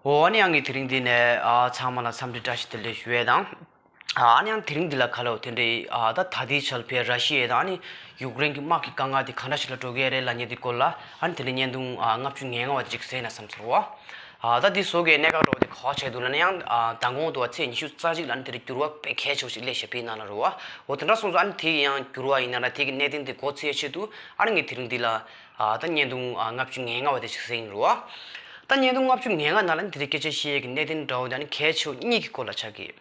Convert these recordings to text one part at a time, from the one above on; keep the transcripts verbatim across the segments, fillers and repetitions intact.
འོ་ཨ་ནི་ཡང་གི་དེ་རིང་འདི་ནས་ཨ་ཚང་མ་ལ་འཚམས་འདྲི་བཀྲ་ཤིས་བདེ་ལེགས་ཞུ་ཡས་དང་། ཨ་ནི་ཡང་དེ་རིང་འདི་ལ་ག་ལ་འོ་དེ་འདྲའི་ཨ་ད་ད་ལྟའི་ཆར་ཕེ་ར་ཤི་ཡ་དང་ཨ་ནི་ཡུཀ་རེན་གྱི་དམག་གི་དཀའ་ངལ་དེ་ག་འདྲ་ཞིག་ལ་འགྲོ་གི་ཡ་རེད་ལབ་མཁན་དེ་སྐོར་ལ་ཨ་ནི་དེ་འདྲའི་བརྙན་ཐུང་ཨ་ལྔ་བཅུ་ང་ལྔ་བ་དེ་ཅིག་གཟིགས་ན་བསམ་སོང་བ། ཨ་ད་འདི་བཟོ་གི་གནད་འགག་འདྲ་བོ་དེ་ག་བ་ཆགས་འདུག་ལབ་ན་ཡང་ཨ་མདང་དགོང་དུ་བ་ཚེས་ཉི་ཤུ་རྩ་གཅིག་ལ་ཨ་ནི་དེ་འདྲའི་འགྱུར་བ་དཔེ་གལ་ཆེ་བ་ཞིག་སླེབས་ཤག་ཕེ་ནང་ལ་རེད་བ། འོ་དེ་འདྲ་སོང་ཙང་ཨ་ནི་དེ་ཡི་ཡང་འགྱུར་བ་ཡིན་ན་ར་དེ་གི་གནད་དོན་དེ་མགོ་ཚོས་ཆེད་དུ་ཨ་ནི་ངས་དེ་རིང་འདི་ལ། ཨ་ད་བརྙན་ཐུང་ཨ་ལྔ་བཅུ་ང་ལྔ་བ་དེ་ཞིག་གཟིགས་ཡིན་རོ། ད་བརྙན་ཐུང་ལྔ་བཅུ་ང་ལྔ་ནང་ལ་ནི་དེ་རིང་སྐད་ཆ་བཤད་ཡས་ཀྱི་གནད་དོན་འདྲ་བོ་དེ་ནི་གལ་ཆེ་བ་གཉིས་ཀྱི་སྐོར་ལ་ཆགས་ཀྱི།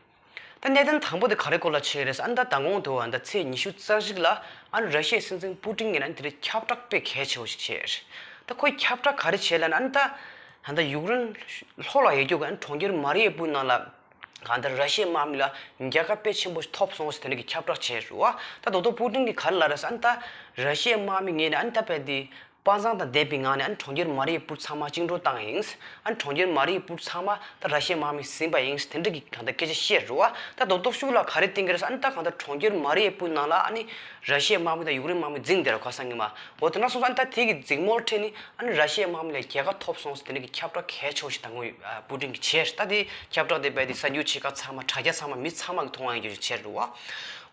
ད་གནད་དོན་དང་པོ་དེ་ག་རེ་སྐོར་ལ་ཆགས་ཀྱི་རེད་ཟེར་ཨ་ནི་ད་མདང་དགོང་དུ་ཨ་ནི་ད་ཚེས་ཉི་ཤུ་རྩ་གཅིག་ལ་ཨ་ནི་ར་ཤི་ཡའི་སྲིད་འཛིན་པུ་ཏིན་གྱིས་ནི་དེ་རིང་ཁྱབ་བསྒྲགས་དཔེ་གལ་ཆེ་བོ་ཞིག་བྱས། ད་ཁོས་ཁྱབ་བསྒྲགས་ག་རེ་བྱས་ལབ་ན་ཨ་ནི་ད་ད་ད་ཡུཀ་རེན་ལྷོ་ལ་ཡོད་རྒྱུ་གི་ཨ་ནི་གྲོང་ཁྱེར་མ་རི་ཡུ་པུལ་ནང་ལ། གང་ལྟར་ར་ཤི་ཡའི་དམག་མི་ལ་རྒྱལ་ཁ་དཔེ་ཆེན་པོ་ཞིག་ཐོབ་སོང་ཟེར་དེ་འདྲ་གི་ཁྱབ་བསྒྲགས་བྱས་རེད་བ། ད་རྡོག་རྡོག་པུ་ཏིན་གྱིས་ག་རེ་ལབ་རེད་ཟེར་ཨ་ནི་ད་ར་ཤི་ཡའི་དམག་མི་ངོས་ནས་ཨ་ནི་ད་རྦད་དེ་དཔའ་མཛངས་དང་ལྡན་པའི་ངང་ནས་ཨ་ནི་གྲོང་ཁྱེར་མ་རི་ཡུ་པུལ་ཚང་མ་བཅིངས་འགྲོལ་བཏང་ཡིན། ཨ་ནི་གྲོང་ཁྱེར་མ་རི་ཡུ་པུལ་ཚང་མ་ད་ར་ཤི་ཡའི་དམག་མིས་ཟིན་པ་ཡིན་དེ་འདྲ་གི་གང་ལྟར་སྐད་ཆ་བཤད་རེད་བ། ད་རྡོག་རྡོག་ཤུགས་ལ་ག་རེ་བསྟན་གྱི་རེད་ཟེར་ཨ་ནི་ད་གང་ལྟར་གྲོང་ཁྱེར་མ་རི་ཡུ་པུལ་ནང་ལ་ཨ་ནི་ར་ཤི་ཡའི་དམག་མི་དང་ཡུཀ་རེན་དམག་མི་འཛིང་བསྡད་རེད་ཁ་སང་ཉི་མ། འོ་དེ་འདྲ་སོང་ཙང་ཨ་ནི་ད་དེ་གི་འཛིང་མོལ་ཁྲོད་ནས། ཨ་ནི་ར་ཤི་ཡའི་དམག་མི་ལ་རྒྱལ་ཁ་ཐོབ་སོང་ཟེར་དེ་འདྲ་གི་ཁྱབ་བསྒྲགས་གལ་ཆེ་བོ་ཞིག་མདང་དགོང་ཨ་པུ་ཏིན་གྱིས་བྱས། ད་དེ་ཁྱབ་བསྒྲགས་དེ་རྦད་དེ་གསར་འགྱུར་ཆེ་ཁག་ཚང་མ་དྲ་རྒྱ་ཚང་མ་མི་ཚང་མ་གིས་མཐོང་བ་ཡིན་རྒྱུ་ཞིག་བྱས་རེད་བ།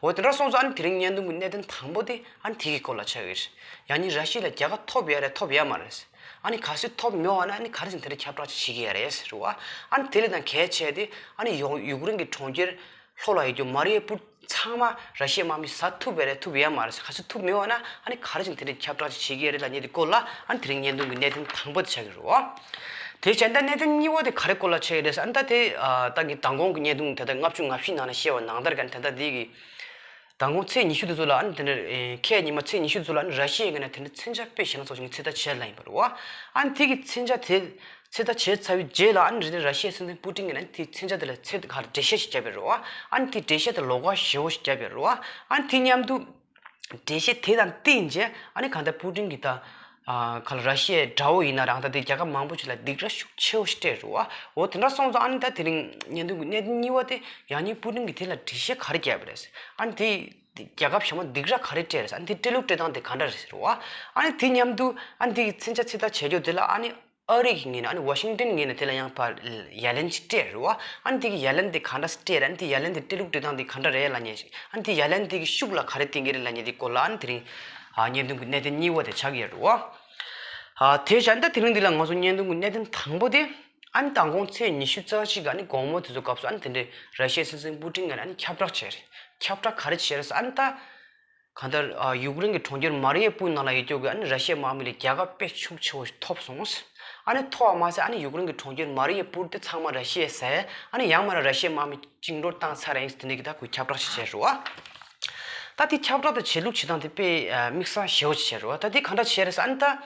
འོ་དེ་འདྲ་སོང་ཙང་ཨ་ནི་དེ་རིང་བརྙན་ཐུང་གི་གནད་དོན་དང་པོ་དེ་ཨ་ནི་དེ་གི་སྐོར་ལ་ཆགས་ཡོད་རེད། ཡང་ནི་ར་ཤི་ཡ་ལ་རྒྱལ་ཁ་ཐོབ་ཡོད་རེད་ཐོབ་ཡོད་མ་རེད། ཨ་ནི་གལ་སྲིད་ཐོབ་མེད་པ་ན་ཨ་ནི་ག་རེ་བྱས་ནས་དེ་འདྲ་ཁྱབ་བསྒྲགས་ཅིག་བྱེད་ཀྱི་ཡོད་རེད་ཟེར་བ། ཨ་ནི་དེ་ལས་ད་གལ་ཆེ་དེ་ཨ་ནི་ཡོ་ཡུཀ་རེན་གྱི་གྲོང་ཁྱེར་ལྷོ་ལ་ཡོད་རྒྱུ་མ་རི་ཡུ་པུལ་ཚང་མ་ར་ཤི་ཡའི་དམག་མིས་ཟ་ཐུབ་པ་རེད་ཐུབ་ཡོད་མ་རེད། གལ་སྲིད་ཐུབ་མེད་པ་ན་ཨ་ནི་ག་རེ་བྱས་ནས་དེ་འདྲའི་ཁྱབ་བསྒྲགས་ཅིག་བྱེད་ཀྱི་ཡོད་རེད་ལབ་མཁན་དེ་སྐོར་ལ་ཨ་ནི་དེ་རིང་བརྙན་ཐུང་གི་གནད་དོན་དང་པོ་དེ་ཆགས་ཀྱི་རེད་བ། དེ་བྱས་ད་གནད་དོན་གཉིས་པ་དེ་ག་རེ་སྐོར་ལ་ཆགས་ཀྱི་རེད་ཟེར་ཨ་ནི་ད་དེ་ཨ་ད་ངས་མདང་དགོང་གི་བརྙན་ཐུང་དེ་ད་ལྔ་བཅུ་ང་བཞི་ནང་ལ་བཤད་པ་ནང་ལྟར་ག་ནི་ད་ལྟ་དེ་གི་མདང་དགོང་ཚེས་ཉི་ཤུ་དེ་ཚོ་ལ་ཨ་ནི་དེ་འདྲ་ཨེ་ཁ་ཉི་མ་ཚེས་ཉི་ཤུ་དེ་ཚོ་ལ་ཨ་ནི་ར་ཤི་ཡའི་ངོས་ནས་དེ་འདྲ་མཚོན་ཆ་དཔེ་ཞེ་ན་ཚོགས་ཤིག་ངས་ཚོད་ལྟ་བྱས་ལབ་ཡིན་པ་རེད་བ། ཨ་ནི་དེ་གི་མཚོན་ཆ་དེ་ཚོད་ལྟ་བྱས་ཚར་བའི་རྗེས་ལ་ཨ་ནི་རེ་རེ་ར་ཤི་ཡའི་སྲིད་འཛིན་པུ་ཏིན་གྱིས་ཨ་ནི་དེའི་མཚོན་ཆ་དེ་ལ་ཚད་ག་འགྲེལ་བཤད་ཞིག་བརྒྱབ་པ་རེད་བ། ཨ་ནི་དེའི་འགྲེལ་བཤད་དེ་ལོགས་ཀ་ཞེ་པོ་ཞིག་བརྒྱབ་པ་རེད་བ། ཨ་ནི་དེ་མཉམ་དུ་འགྲེལ་བཤད་དེ་དང་བསྟུན་བྱས་ཨ་ནི་གང་ལྟར་པུ་ཏིན་གྱིས་ད་ཨ་ག་ལ་ར་ཤི་ཡའི་དགྲ་བོ་ཡིན་ན་རང་ད་དེ་རྒྱལ་ཁབ་མང་པོ་ཞིག་ལ་སྡིགས་ར་ཤུགས་ཆེ་བོ་ཞིག་སྤྲད་རེད་བ། འོ་དེ་འདྲ་སོང་ཙང་ཨ་ནི་ད་དེ་རིང་བརྙན་ཐུང་གི་གནད་དོན་གཉིས་པ་དེ་ཡང་སྙིང་པུ་ཏིན་གྱིས་དེ་ལ་འགྲེལ་བཤད་ག་རེ་བརྒྱབ་པ་རེད། ཨ་ནི་དེ་རྒྱལ་ཁབ་གཞན་པ་སྡིགས་ར་ག་རེ་སྤྲད་རེད། ཨ་ནི་དེ་སྤྲད་ལུགས་སྤྲད་སྟངས་དེ་ག་འདྲ་རེད་ཟེར་བ། ཨ་ནི་དེ་མཉམ་དུ་ཨ་ནི་དེ་གི་མཚོན་ཆ་ཚོད་ལྟ་བྱེད་རྒྱུ་དེ་ལ་ཨ་ནི་ཨ་རི་གི་ངོས་ནས་ཨ་ནི་ཝ་ཤིང་ཏན་ངོས་ནས་དེ་ལ་ཡང་ཕར་ཡ་ལན་ཅིག་སྤྲད་རེད་བ། ཨ་ནི་དེ་གི་ཡ་ལན་དེ་ག་འདྲ་སྤྲད་རེད། ཨ་ནི་དེ་ཡ་ལན་དེ་སྤྲད་ལུགས་སྤྲད་སྟངས་དེ་ག་འདྲ་རེད་ལབ་མཁན་ཞིག་ཨ་ནི་དེ་ཡ་ལན་དེ་གི་ཤུགས་ལ་ག་རེ་བསྟན་གྱི་རེད་ལབ་མཁན་དེ་སྐོར་ལ་ཨ་ནི་དེ་རིང་ཨ་བརྙན་ཐུང་གི་གནད་དོན་གཉིས་པ་དེ་ཆགས་ཀྱི་ཡོད་རེད་བ། ཨ་དེ་བཞིན་ད་དེ་རིང་འདི་ལ་ང་ཚོ་བརྙན་ཐུང་གི་གནད་དོན་དང་པོ་དེ། ཨ་ནི་མདང་དགོང་ཚེས་ཉི་ཤུ་རྩ་གཅིག་གི་ཨ་ནི་དགོང་མོ་དེ་ཚོ་སྐབས་སུ་ཨ་ནི་དེ་འདྲའི་ར་ཤི་ཡའི་སྲིད་འཛིན་པུ་ཏིན་གྱིས་ཨ་ནི་ཁྱབ་བསྒྲགས་བྱས་རེད། ཁྱབ་བསྒྲགས་ག་རེ་བྱས་རེད་ཟེར་ཨ་ནི་ད། གང་ལྟར་ཨ་ཡུཀ་རེན་གྱི་གྲོང་ཁྱེར་མ་རི་ཡུ་པུལ་ནང་ལ་ཡོད་རྒྱུ་གི་ཨ་ནི་ར་ཤི་ཡའི་དམག་མི་ལ་རྒྱལ་ཁ་དཔེ་ཤུགས་ཆེ་བོ་ཞིག་ཐོབ་སོང་། ཨ་ནི་ཐོབ་པ་མ་ཟད་ཨ་ནི་ཡུཀ་རེན་གྱི་གྲོང་ཁྱེར་མ་རི་ཡུ་པུལ་དེ་ཚང་མ་ར་ཤི་ཡས་ཟས། ཨ་ནི་ཡང་མ་ར་ར་ཤི་ཡའི་དམག་མི་བཅིངས་འགྲོལ་བཏང་ཚར་ཡིན་ཟེར་དེ་འདྲ་གི་ད་ཁོས་ཁྱབ་བསྒྲགས་ཤིག་བྱས་རེད་བ། ད་དེ་ཁྱབ་བསྒྲགས་དེ་བྱེད་ལུགས་བྱེད་སྟངས་དེ་དཔེ་ཨ་དམིགས་བསལ་ཞེ་པོ་ཅིག་བྱས་རེད་བ། ད་དེ་ག་འདྲ་བྱས་རེད་ཟེར་ཨ་ནི་ད།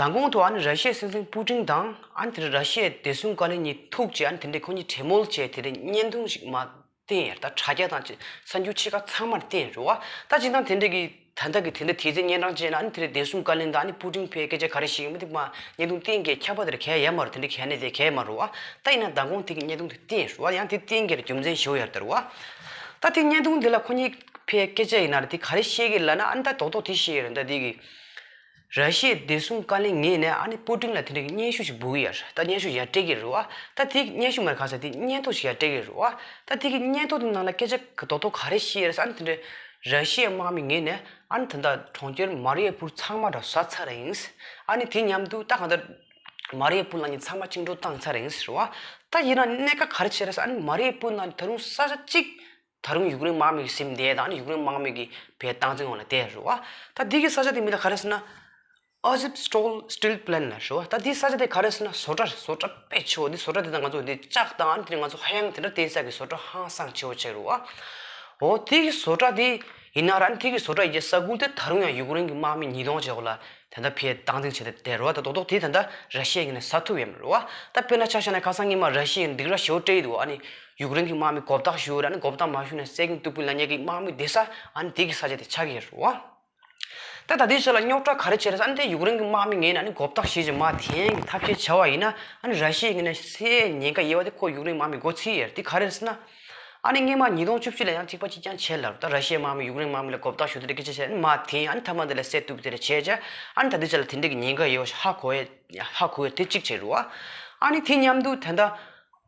མདང་དགོང་དུ་ཨ་ནི་ར་ཤི་ཡའི་སྲིད་འཛིན་པུ་ཏིན་དང་ཨ་ནི་དེ་རིང་ར་ཤི་ཡའི་བདེ་སྲུང་བཀའ་བློན་གཉིས་ཐུག་བྱས་ཨ་ནི་དེ་འདྲའི་ཁོ་གཉིས་གྲོས་མོལ་བྱས་དེ་འདྲའི་བརྙན་ཐུང་ཞིག་མར་བཏོན་ཡོད་རེད། ད་དྲ་རྒྱ་དང་ཅི་གསར་འགྱུར་ཆེ་ཁག་ཚང་མར་བཏོན་ཡོད་རེད་བ། ད་སྤྱིར་བཏང་དེ་འདྲའི་གི་ད་ལྟ་གི་དེ་འདྲ་དུས་ཚོད་གཉན་འཕྲང་བྱས་ན་ཨ་ནི་དེ་འདྲའི་བདེ་སྲུང་བཀའ་བློན་དང་ཨ་ནི་པུ་ཏིན་ཕའི་སྐད་ཆ་ག་རེ་བཤད་ཡོད་མེད་དེ་མར་བརྙན་ཐུང་བཏོན་གི་ཁྱབ་པ་དེ་ར་གལ་ཡོད་མ་རེད། དེ་འདྲ་གལ་གནད་དེ་གལ་མ་རེད་བ། ད་ཡིན་ན་མདང་དགོང་དེ་གི་བརྙན་ཐུང་དེ་བཏོན་ཡོད་རེད་བ། ཡང་དེ་བཏོན་གི་རྒྱུ་མཚན་ཞེ་པོ་ཡོད་རེད་བ། ད་དེ་བརྙན་ཐུང་འདི་ལ་ཁོ་གཉིས་ཕའི་སྐད་ཆ་ཡིན་ན་ར་དེ་ག་རེ་བཤད་གི་ལབ་ན་ཨ་ནི་ད་རྡོག་རྡོག་དེ་བཤད་ཡོད་རེད། ད་དེ་གི་ར་ཤི་ཡའི་བདེ་སྲུང་བཀའ་བློན་ངོས་ནས་ཨ་ནི་པུ་ཏིན་ལ་དེ་འདྲའི་སྙན་ཞུ་ཞིག་འབུལ་གི་ཡོད་རེད། ད་སྙན་ཞུ་ཡར་སྤྲད་ཀྱི་རེད་བ། ད་དེ་སྙན་ཞུ་མ་རེད་ག་ས་དེ་སྙན་ཐོ་ཞིག་ཡར་སྤྲད་ཀྱི་རེད་བ། ད་དེ་གི་སྙན་ཐོ་དེ་ནང་ལ་སྐད་ཆ་ག་རྡོག་རྡོག་ག་རེ་བཤད་ཡོད་རེད་ཟེར་ཨ་ནི་དེ་འདྲའི་ར་ཤི་ཡའི་དམག་མི་ངོས་ནས་ཨ་ནི་ད་ལྟ་གྲོང་ཁྱེར་མ་རི་ཡུ་པུལ་ཚང་མ་ར་ཟ་ཚར་ཡིན། ཨ་ནི་དེ་མཉམ་དུ་ད་གང་ལྟར་མ་རི་ཡུ་པུལ་ནང་གི་ཚང་མ་བཅིངས་འགྲོལ་བཏང་ཚར་ཡིན་ཟེར་བ། ད་ཡིན་ན་གནད་འགག་ག་རེ་བྱས་རེད་ཟེར་ཨ་ནི་མ་རི་ཡུ་པུལ་ནང་ད་རུང་ས་ཆ་གཅིག་ད་རུང་ཡུཀ་རེན་དམག་མི་གིས་ཟིན་བསྡད་དང་ཡུཀ་རེན་དམག་མི་གིས་ཕར་སྟངས་འཛིན་འོག་ལ་བསྡད་རེད་བ། ད་འདི་གི་ས་ཆ་དེ་མིང་ལ་ག་རེ་ཟེར་ན། ཨ་ཟིབ་སི་ཊོལ་སི་ཊིལ་པི་ལན་ལ་རེད་བ། ད་འདི་ས་ཆ་དེ་ག་རེ་ཟེར་ན་བཟོ་གྲྭ་བཟོ་གྲྭ་དཔེ་ཆེ་བོ་འདི་བཟོ་གྲྭ་དེ་དང་ང་ཚོ་འདི་ལྕགས་དང་ཨ་ནི་དེ་ང་ཚོ་ཧ་ཡང་དེ་འདྲ་བསྟེན་ས་གི་བཟོ་གྲྭ་ཧང་སང་ཆེ་བོ་ཅིག་རེད་བ། འོ་དེ་གི་བཟོ་གྲྭ་དེ་ཡིན་ན་ར་ཨ་ནི་དེ་གི་བཟོ་གྲྭ་ཡི་ས་ཁུལ་དེ་ད་རུང་ཡང་ཡུཀ་རེན་གི་དམག་མི་ཉིས་སྟོང་ཅིག་འོག་ལ། ད་ལྟ་ཕར་སྟངས་འཛིན་བྱས་ཏེ་བསྡད་རེད་བ། ད་རྡོག་རྡོག་དེ་ད་ལྟ་ར་ཤི་ཡ་ངོས་ནས་ཟ་ཐུབ་ཡོད་མ་རེད་བ། ད་དཔེར་ན་ཆ་བཞག་ན་ཁ་སང་ཉི་མ་ར་ཤི་ཡ་ངོས་ནས་སྡིགས་ར་ཞེ་པོ་སྤྲད་ཡོད་འདུག་ཨ་ནི་ཡུཀ་རེན་གྱི་དམག་མི་མགོ་བཏགས་ཞུ་ར་ཨ་ནི་མགོ་བཏགས་མ་ཞུ་ན་བསད་གི་འདུག་པི་ལབ་མཁན་གྱི་དམག་མི་བསྡད་ས་ཨ་ནི་དེ་གི་ས་ཆ་དེ་ཆགས་ཀྱི་ཡོད་རེད་བ། ད་ད་ལྟའི་ཆ་ལ་རྙོག་དྲ་ག་རེ་བྱས་རེད་ཟེར་ཨ་ནི་དེ་ཡུཀ་རེན་གྱི་དམག་མི་ངོས་ནས་ཨ་ནི་མགོ་བཏགས་ཞུ་ཅིག་མར་འཐེན་གི་ཐབས་ཤེས་བྱས་པ་ཡིན་ན་ཨ་ནི་ར་ཤི་ཡ་ངོས་ནས་སའི་ཉེན་ཁ་ཡོད་པ་དེ་ཁོ་ཡུཀ་རེན་དམག་མི་མགོ་ཚོས་ཡོད་རེད། དེ་ག་རེ་རེད་ཟེར་ན། ཨ་ནི་སྔོན་མ་ཉིས་སྟོང་བཅུ་བཞི་ལ་ཡང་གཅིག་པ་གཅིག་རྐྱང་བྱས་ལབ་ད་ར་ཤི་ཡའི་དམག་མི་ཡུཀ་རེན་དམག་མི་ལ་མགོ་བཏགས་ཞུ་དེ་འདྲ་སྐད་ཆ་བཤད་ཨ་ནི་མར་འཐེན་ཨ་ནི་མཐའ་མ་འདི་ལ་བསད་གཏུབ་དེ་འདྲ་བྱས་བྱས་ཨ་ནི་ད་འདི་ཆ་ལ་དེ་འདྲ་གི་ཉེན་ཁ་ཡོད་ཧ་གོ་ཡ་ཧ་གོ་ཡ་དེ་གཅིག་བྱས་རེད་བ། ཨ་ནི་དེ་མཉམ་དུ་ད་ལྟ་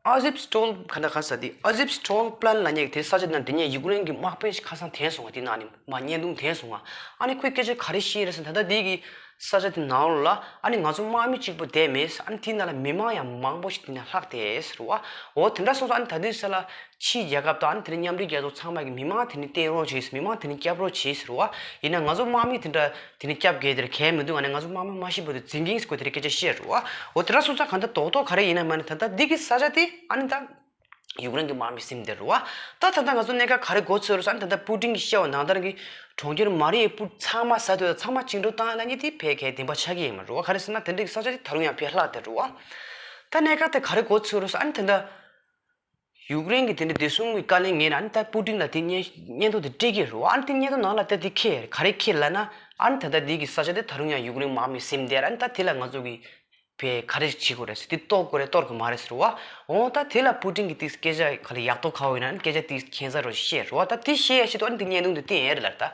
ཨ་ཟིབ་སི་ཊོལ་ག་འདྲ་ག་ས་དེ་ཨ་ཟིབ་སི་ཊོལ་པི་ལན་ལབ་མཁན་གྱི་དེ་ས་ཆ་དེ་ན་དེ་ནས་ཡུཀ་རེན་གྱི་དམག་དཔོན་ཞིག་ཁ་སང་ཐོན་སོང་བ། དེ་ནང་ནས་མ་བརྙན་ཐུང་ཐོན་སོང་བ། ཨ་ནི་ཁོས་སྐད་ཆ་ག་རེ་བཤད་རེད་ཟེར་ན། ད་ལྟ་དེ་གི་ས་ཆ་དེ་ནང་ལ་ཨ་ནི་ང་ཚོ་དམག་མི་གཅིག་པོ་བསྡད་མེད། ཨ་ནི་དེ་ནང་ལ་མི་མང་ཡང་མང་པོ་ཞིག་དེ་ནས་ལྷག་བསྡད་ཟེར་བ། འོ་དེ་འདྲ་སོང་ཙང་ཨ་ནི་ད་དུས་ས་ལ་ཕྱིའི་རྒྱལ་ཁབ་དང་ཨ་ནི་དེ་ནས་མཉམ་འབྲེལ་རྒྱལ་ཚོགས་ཚང་མ་གི་མི་མང་དེ་ནས་བསྟེན་རོགས་བྱེད། མི་མང་དེ་ནས་སྐྱབས་རོགས་བྱེད་ཟེར་བ། ཡིན་ན་ང་ཚོ་དམག་མི་དེ་འདྲ་དེ་ནས་སྐྱབས་རྒྱལ་དེར་གལ་མི་འདུག་ཨ་ནི་ང་ཚོ་དམག་མི་མ་ཤི་བར་དུ་འཛིན་གྱིན་ཟེར་ཁོས་དེ་རིང་སྐད་ཆ་བཤད་རེད་བ། འོ་དེ་འདྲ་སོང་ཙང་གང་ལྟར་རྡོག་རྡོག་ག་རེ་ཡིན་ན་མ་ནི་ད་ལྟ་འདི་གི་ས་ཆ་དེ་ཨ་ནི་ད་ཡུཀ་རེན་གྱི་དམག་མི་ཟིན་བསྡད་རེད་བ། ད་ད་ལྟ་ང་ཚོ་གནད་འགག་ག་རེ་འགོ་ཚུགས་རེད་ཟེར་ན། ད་ལྟ་པུ་ཏིན་གྱིས་བཤད་པ་ནང་ལྟར་གྱི་གྲོང་ཁྱེར་མ་རི་ཡུ་པུལ་ཚང་མ་ཟ་འདོད་དང་ཚང་མ་བཅིངས་འགྲོལ་བཏང་ཡ་ལབ་མཁན་དེ་ཕལ་ཆེར་བདེན་པ་ཆགས་ཀྱི་ཡོད་མ་རེད་བ། ག་རེ་ཟེར་ན་དེ་འདྲའི་ས་ཆ་དེ་ད་རུང་ཡང་ཕར་ལྷག་བསྡད་རེད་བ། ད་གནད་འགག་དེ་ག་རེ་འགོ་ཚུགས་རེད་ཟེར་ན། ཨ་ནི་ད་ལྟ་ཡུཀ་རེན་གྱི་དེ་འདྲའི་བདེ་སྲུང་གི་བཀའ་བློན་ངོས་ནས་ཨ་ནི་ད་པུ་ཏིན་ལ་དེ་སྙན་སྙན་ཐོ་དེ་སྤྲད་ཀྱི་རེད་བ། ཨ་ནི་དེ་སྙན་ཐོ་ནང་ལ་ད་དེ་ཁེལ་ག་རེ་ཁེལ་ལབ་ན། ཨ་ནི་ད་ལྟ་འདི་གི་ས་ཆ་དེ་ད་རུང་ཡང་ཡུཀ་རེན་དམག་མི་ཟིན་བསྡད་རེད། ཨ་ནི་ད་དེ་ལ་ང་ཚོ་གི་བས་ག་རེ་བྱེད་དགོས་རེད་ཟེར། དེ་གཏོར་དགོས་རེད་གཏོར་དགོས་མ་རེད་ཟེར་བ། འོ་ད་དེ་ལ་པུ་ཏིན་གྱིས་དེ་སྐད་ཆ་ག་ལ་ཡག་ཐོག་ག་བ་ཡིན་ན་སྐད་ཆ་དེ་ཁྱད་མཚར་རོ་བཤད་རེད་བ། ད་དེ་བཤད་ཡ་ཆེད་དུ་ཨ་ནི་དེ་བརྙན་ཐུང་དེ་བསྟན་ཡ་རེད་ལ། ད་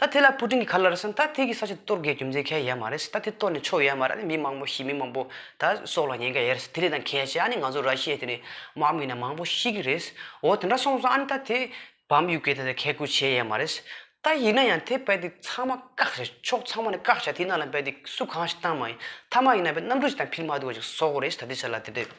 ད་དེ་ལ་པུ་ཏིན་གྱིས་ག་ལ་རེད་ཟེར་ན། ད་དེ་གི་ས་ཆ་གཏོར་དགོས་རྒྱུ་མཚན་གང་ཡང་ཡོད་མ་རེད་ཟེར། ད་དེ་གཏོར་ནས་ཆོག་ཡོད་མ་རེད། ཨ་ནི་མི་མང་པོ་ཤི་མི་མང་པོ་ད་སྲོག་ལ་ཉེན་ཁ་ཡོད་རེད་ཟེར། དེ་ལས་ད་གལ་ཆེ་ཨ་ནི་ང་ཚོ་ར་ཤི་ཡ་དེ་ནས་དམག་མི་ན་མང་པོ་ཤི་གི་རེད། འོ་དེ་འདྲ་སོང་ཙང་ཨ་ནི་ད་དེ་བམ་ཡུ་གེ་དེ་དེ་ཁེ་ཁུ་བྱས་ཡོད་མ་རེད། ད་ཡིན་ན་ཡང་དེ་རྦད་དེ་ཚང་མ་བཀག་བྱས། ཕྱོགས་ཚང་མ་ནས་བཀག་བྱས། དེ་ནང་ལ་རྦད་དེ་སུ་གང་ཞིག་བཏང་མ་ཡིན། མཐའ་མ་ཡིན་ན་རྦད་གནམ་གྲུ་ཞིག་དང་ཕིལ་མ་ཐུབ་པ་ཞིག་བཟོ་དགོས་རེད་ཟེར། ད་དེ་ཆ་ལ་དེ་འདྲས་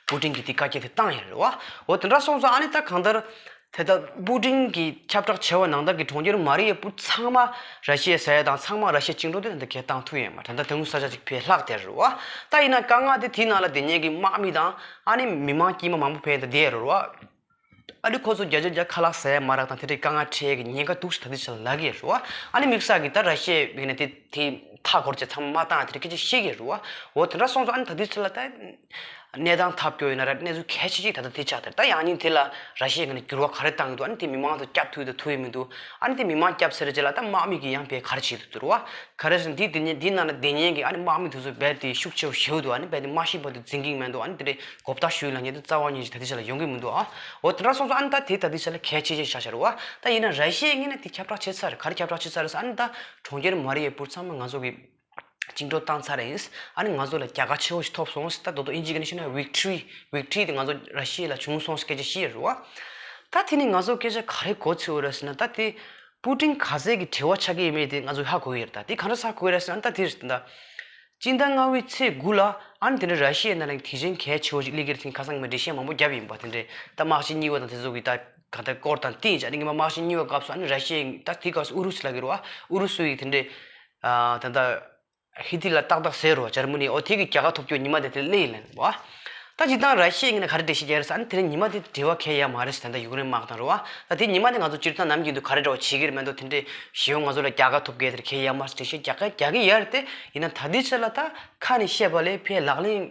པུ་ཏིན་གྱིས་དེ་བཀའ་རྒྱ་དེ་བཏང་ཡོད་རེད་བ། འོ་དེ་འདྲ་སོང་ཙང་ཨ་ནི་ད་གང་ལྟར་དེ་ལྟར་པུ་ཏིན་གྱིས་ཁྱབ་བསྒྲགས་བྱས་པ་ནང་ལྟར་གྱི་གྲོང་ཁྱེར་མ་རི་ཡུ་པུལ་ཚང་མ་ར་ཤི་ཡས་ཟ་ཡ་དང་ཚང་མ་ར་ཤི་ཡས་བཅིངས་འགྲོལ་དེ་ད་ལྟ་གས་བཏང་ཐུབ་ཡོད་མ་རེད། ད་ལྟ་དེ་སྔོན་ས་ཆ་ཅིག་ཕར་ལྷག་བསྡད་རེད་བ། ད་ཡིན་ན་དཀའ་ངལ་དེ་དེའི་ནང་ལ་བསྡད་མཁན་གྱི་དམག་མི་དང་ཨ་ནི་མི་མང་དཀྱུས་མ་མང་པོ་ཕར་ད་བསྡད་རེད་བ། ཨ་ནི་ཁོ་ཚོ་བརྒྱ་ཆ་བརྒྱ་ཁ་ལག་ཟ་ཡ་མ་རག་དང་དེ་འདྲའི་དཀའ་ངལ་འཕྲད་ཀྱི་ཉེན་ཁ་འདུག་ཟེར་ད་ལྟའི་ཆ་ལ་ལབ་ཀྱི་ཡོད་རེད་བ། ཨ་ནི་དམིགས་བསལ་གྱི་ད་ར་ཤི་ཡས་ཡིན་ན་དེ་དེ་མཐའ་འཁོར་བྱས་ཚང་མ་མ་བཏང་དེ་འདྲ་སྐད་ཆ་བཤད་ཀྱི་ཡོད་རེད་བ། འོ་དེ་འདྲ་སོང་ཙང་ཨ་ནི་ད་ལྟའི་ཆ་ལ་ད་གནས་སྟངས་ཐབས་སྐྱོ་ཡིན་ན་ར་གནས་ཚུལ་གལ་ཆེ་ཅིག་ད་ལྟ་དེ་ཆགས་བསྡད་རེད། ད་ཡང་སྙིང་དེ་ལ་ར་ཤི་ཡས་ངོས་ནས་འགྱུར་བ་ག་རེ་བཏང་གི་འདུག་ཨ་ནི་དེ་མི་མང་ཚོ་སྐྱབས་ཐུབ་ཡོད་དང་ཐུབ་ཡོད་མི་འདུག་ཨ་ནི་དེ་མི་མང་སྐྱབས་ཚར་རྗེས་ལ་ད་དམག་མི་གིས་ཡང་ཕར་ག་རེ་བྱེད་ཐུབ་འདུག་རེད་བ། ག་རེ་ཟེར་ན་འདི་དེ་ཉིན་འདི་ནང་ལ་བསྡད་མཁན་གྱི་ཨ་ནི་དམག་མི་དེ་ཚོ་རྦད་དེ་ཤུགས་ཆེ་བོ་ཞེ་པོ་འདུག་ཨ་ནི་རྦད་དེ་མ་ཤི་བར་དུ་འཛིན་གྱི་མི་འདུག་ཨ་ནི་དེ་འདྲའི་གོ་བརྡ་ཞུ་ལབ་མཁན་དེ་རྩ་བ་ཉིད་ཀྱིས་ད་ལྟའི་ཆ་ལ་ཡོང་གི་མི་འདུག་ཨ། འོ་དེ་འདྲ་སོང་ཙང་ཨ་ནི་ད་དེ་ད་ལྟའི་ཆ་ལ་གལ་ཆེ་ཆེ་ཆགས་བཞག་རེད་བ། ད་ཡིན་ན་ར་ཤི་ཡའི་ངོས་ནས་དེ་ཁྱབ་བསྒྲགས་བྱས་ཚར་རེད། ག་རེ་ཁྱབ་བསྒྲགས་བྱས་ཚར་རེད་ཟེར། ཨ་ནི་ད་གྲོང་ཁྱེར་མ་རི་ཡུ་པུལ་ཚང་མ་ང་ཚོ་གིས་བཅིངས་འགྲོལ་བཏང་ཚར་རེད། ཨ་ནི་ང་ཚོ་ལ་རྒྱལ་ཁ་ཆེ་བོ་ཞིག་ཐོབ་སོང་ཟེར། ད་རྡོག་རྡོག་དབྱིན་ཇིའི་སྐད་ནས་བཤད་ན་ཝིག་ཊོ་རི། ཝིག་ཊོ་རི་དེ་ང་ཚོ་ར་ཤི་ཡ་ལ་བྱུང་སོང་ཟེར་སྐད་ཆ་བཤད་རེད་བ། ད་དེ་ནི་ང་ཚོ་སྐད་ཆ་ག་རེ་གོ་ཚོད་ཡོད་རེད་ཟེར་ན། ད་དེ་པུ་ཏིན་ག་ཚད་ཀྱི་བྲེལ་བ་ཆགས་ཀྱི་ཡོད་མེད་དེ་ང་ཚོ་ཧ་གོ་གི་རེད། ད་དེ་ག་འདྲ་ཧ་གོ་གི་རེད་ཟེར་ན། ད་དེ་རེད་ད། སྤྱི་ཟླ་ལྔ་པའི་ཚེས་དགུ་ལ་ཨ་ནི་དེ་འདྲ་ར་ཤི་ཡའི་ནང་ལ་དེ་བཞིན་གལ་ཆེ་བོ་ཞིག་སླེབས་ཀྱི་རེད་ཟེར་ཁ་སང་གི་མ་འགྲེལ་བཤད་མང་པོ་བརྒྱབ་ཡིན་པ། དེ་འདྲའི་ད་དམག་ཆེན་གཉིས་པ་དང་དེ་ཚོ་གི་ད་ག་ད་སྐོར་དང་བསྟུན་བྱས་ནས་ཉི་མ་དམག་ཆེན་གཉིས་པའི་སྐབས་སུ་ཨ་ནི་ར་ཤི་ཡའི་ད་དེ་སྐབས་སུ་ཨུ་རུ་སུ་ལབ་ཀྱི་རེད་བ། ཨུ་རུ་སུ་ཡིས་དེ་འདྲའི་ཨ་ད་ད་ཧི་ཏི་ལ་ཏག་ཏག་ཟེར་རོ་འཇར་མ་ནི། འོ་དེ་གི་རྒྱལ་ཁ་ཐོབ་རྒྱུ་ཉི་མ་དེ་དེ་སླེབས་ཡིན་ལབ་པ། ད་སྤྱིར་བཏང་ར་ཤི་ཡའི་ངོས་ནས་ག་རེ་འགྲེལ་བཤད་རྒྱག་རེད་ཟེར་ན། དེ་རིང་ཉི་མ་དེ་འབྲེལ་བ་གང་ཡང་ཡོད་མ་རེད་ཟེར། ད་ལྟ་ཡུཀ་རེན་དམག་དང་རེད་བ། ད་དེ་ཉི་མ་དེ་ང་ཚོ་སྤྱིར་བཏང་ནམ་རྒྱུན་དུ་ག་རེ་འདྲ་བ་བྱེད་ཀྱི་རེད་མ་གཏོགས་དེ་འདྲའི་ཞེ་པོ་ང་ཚོ་ལ་རྒྱལ་ཁ་ཐོབ་མཁན་དེ་གང་ཡང་ཡོད་མ་རེད་ཟེར། འགྲེལ་བཤད་རྒྱག་ག་རྒྱག་གི་ཡོད་རེད་དེ། ཡིན་ན་ད་ལྟའི་ཆ་ལ་ད་ཁ་ནས་བཤད་པ་ལས་ཕར་ལག་ལེན་